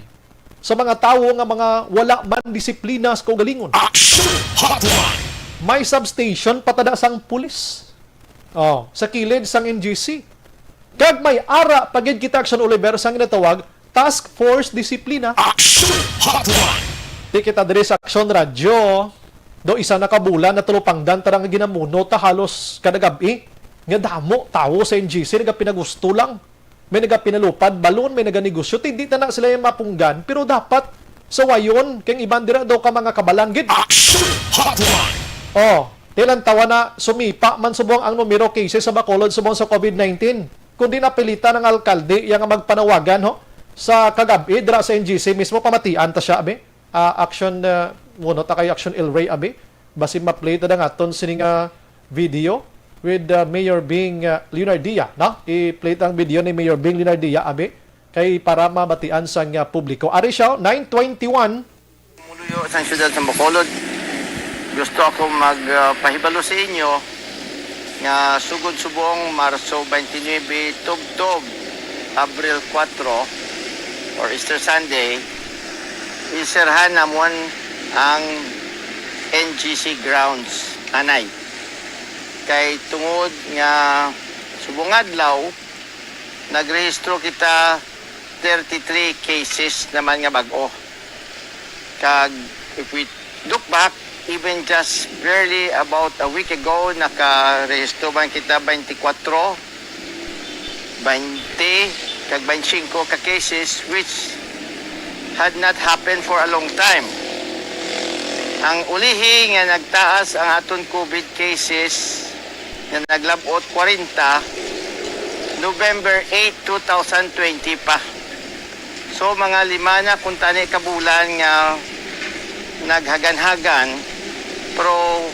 sa mga tawo nga mga wala man disiplina sa kaugalingon. Action Hotline! May substation pa ta da sang pulis. Oh, sa kilid sang N G C. Kag may ara pa gid kita, Action Oliver, sang ginatawag Task Force Disiplina. Action Hotline! Ti kita diri sa Action Radyo, do isa na ka bulan na tulupangdan ta nga ginamuno ta halos kada gab-i nga damo tawo sa N G C nagapinagusto lang. May nagapinalupad balon, may naganegosyo. Ti di ta na sila yung mapunggan, pero dapat sawayon kay ang iban dira daw ka mga kabalan gid. Action Hotline! Oh, ti lantawa na sumipa man subong ang numero cases sa Bacolod subong sa COVID nineteen. Kundi napilitan ang alkalde iya nga magpanawagan, ho, sa kagab-i dira sa N G C mismo, pamatian ta siya, abi. Ah, Action, ah, wano ta kay Action El Rey, abi. Basi ma-play ta na nga aton sini nga video with, uh, Mayor Bing, uh, Leonardia, no? I-play ta ang video ni Mayor Bing Leonardia, abi, kay para mabatian sang, uh, publiko. Ari siya, nine twenty-one. Pumuluyo sang siyudad sa Bacolod. Gusto ako mag, uh, pahibalo sa inyo nga sugod subong Marso twenty-nine, tubtob Abril kuwatro, or Easter Sunday, isirhan namon ang N G C grounds anay. Kay tungod nga subong adlaw, nagrehistro kita thirty-three cases naman nga bag-o. Kag if we look back, even just barely about a week ago, nakarehistro man kita twenty-four, twenty, kag twenty-five ka cases, which had not happened for a long time. Ang ulihi nga nagtaas ang aton COVID cases nga naglab-ot forty, November eight, two thousand twenty pa. So, mga lima na kuntani ka bulan nga naghaganhagan, pero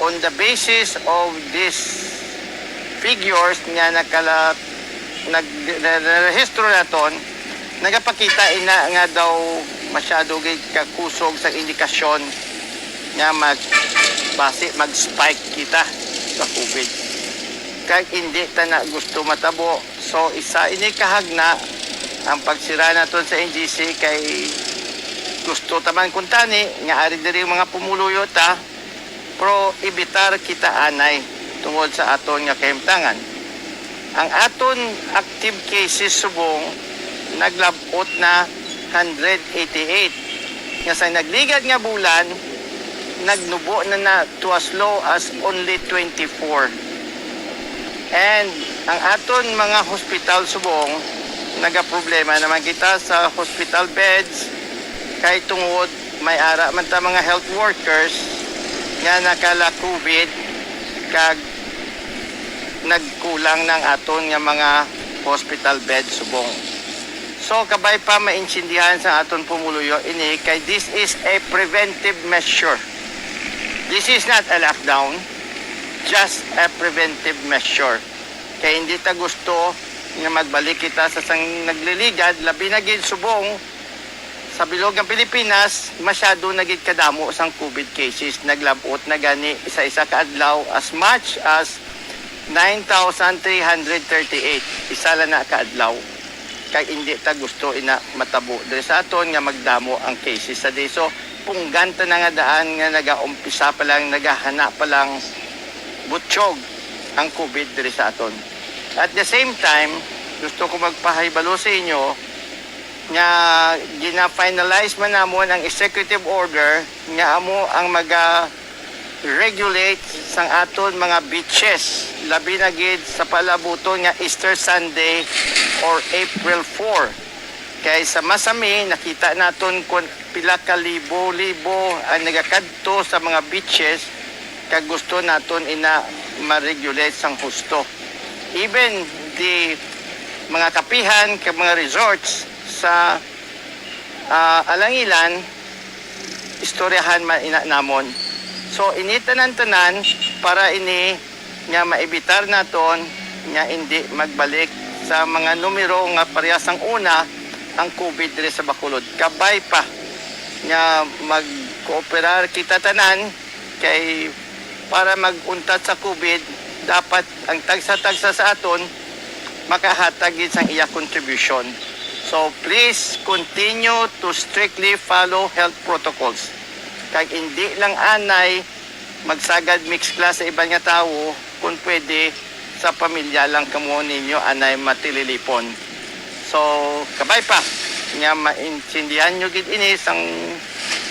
on the basis of these figures nga nakala-, nag-, na-, narehistro naton, nagapakita ina nga daw masyado gid kakusog sa indikasyon nga mag-, basi mag-spike kita sa COVID. Kag hindi ta na gusto matabo. So, isa ini kahagna ang pagsira naton sa N G C, kay gusto ta man kuntani nga ari diri mga pumuluyo ta, pero ebitar kita anay tungod sa aton nga kahimtangan. Ang aton active cases subong naglab-ot na hundred eighty-eight, nga sa nagligad nga bulan, nagnubo na na to as low as only twenty-four. And ang aton mga hospital subong, nagaproblema naman kita sa hospital beds, kay tungod may ara man ta mga health workers nga nakala-COVID, kag nagkulang na ang aton nga mga hospital bed subong. So, kabay pa maintindihan sa aton pumuluyo ini, kay this is a preventive measure. This is not a lockdown, just a preventive measure. Kay hindi ta gusto nga magbalik kita sa sang nagliligad, labi na gid subong sa bilog nga Pilipinas, masyado na gid kadamo sang COVID cases. Naglab-ot na gani isa-isa ka adlaw, as much as nine thousand three hundred thirty-eight, isa lang na ka adlaw. Kag indi ta gusto ina matabo diri sa aton nga magdamo ang cases sa diso. Punggan ta na nga daan nga nagaumpisa pa lang, nagahana pa lang butyog ang COVID diri sa aton. At the same time, gusto ko magpahibalo sa inyo nga gina-finalize man namon ang executive order nga amo ang maga-regulate sang aton mga beaches, labi na gid sa palabuton nga Easter Sunday or April four. Kay sa Masami, nakita naton kon pila ka libo-libo ang nagakadto sa mga beaches, kag gusto naton ina ma-regulate sang husto. Even the mga kapihan kag mga resorts sa, ah, Alangilan, istoryahan man ina namon. So, ini tanan-tanan para ini nga maibitar naton nga indi magbalik sa mga numero nga parehas sang una ang COVID diri sa Bacolod. Kabay pa nga magkooperar kita tanan, kay para mag-untat sa COVID, dapat ang tagsa-tagsa sa aton makahatag gid sang iya contribution. So, please continue to strictly follow health protocols. Kag indi lang anay magsagad mixed class sa iban nga tawo, kung pwede, sa pamilya lang kamo ninyo anay matililipon. So, kabay pa nga maintindihan nyo gid ini sang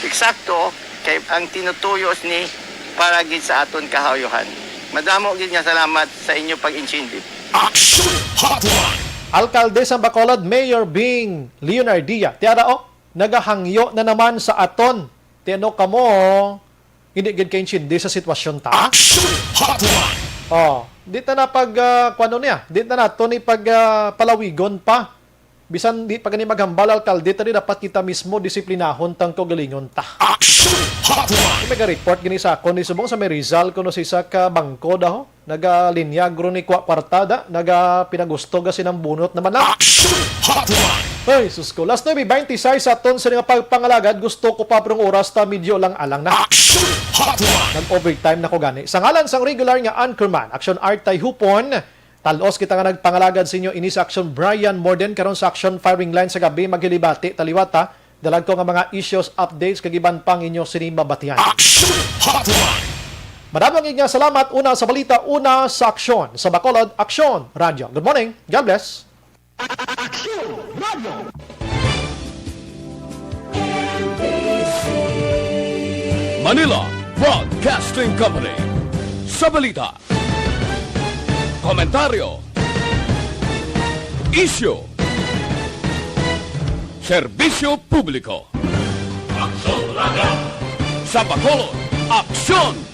eksakto, kay ang tinutuyo sini para gid sa aton kahayuhan. Madamo gid nga salamat sa inyo pag-intindi. Action Hotline. Alkalde sang Bacolod, Mayor Bing Leonardia. Tiara, oh, nagahangyo na naman sa aton. Ti ano kamo, hindi gid kaintindi sa sitwasyon ta? Action Hotline. Oh, di ta na pag, ah, kuwano niya, di ta nato ni pag, ah, palawigon pa. Bisan di pa gani maghambal alkalde, tani dapat kita mismo disiplinahon tang kaugalingon ta. Action Hotline! May report gani sa akon ni subong sa may Rizal, kuno sa isa ka bangko daw. Nagalinya guro ni kwa kwarta da, naga pinagusto ga sinambunot naman na. Action Hotline! Ay, sus ko. Last nuebe beintiseis sa aton sa nga pagpangalagad, gusto ko pa prong oras ta medyo lang alang na. Action Hotline! Nag-overtime na ko gani. Sa ngalan sang regular nga anchorman, Action Art Tayhupon, talos kita nga nagpangalagad sa inyo ini sa Action Brian Morden, karon sa Action Firing Line sa gabi, maghilibati taliwata, dalag ko nga mga issues, updates, kag iban pang inyo sini mabatian. Action Hotline! Madamong nga salamat, una sa balita, una sa aksyon. Sa Bacolod, Aksyon Radio. Good morning. God bless. Aksyon Radio. Manila Broadcasting Company. Sa balita, komentaryo, isyu, serbisyo publiko. Aksyon Radio. Sa Bacolod, Aksyon Radio.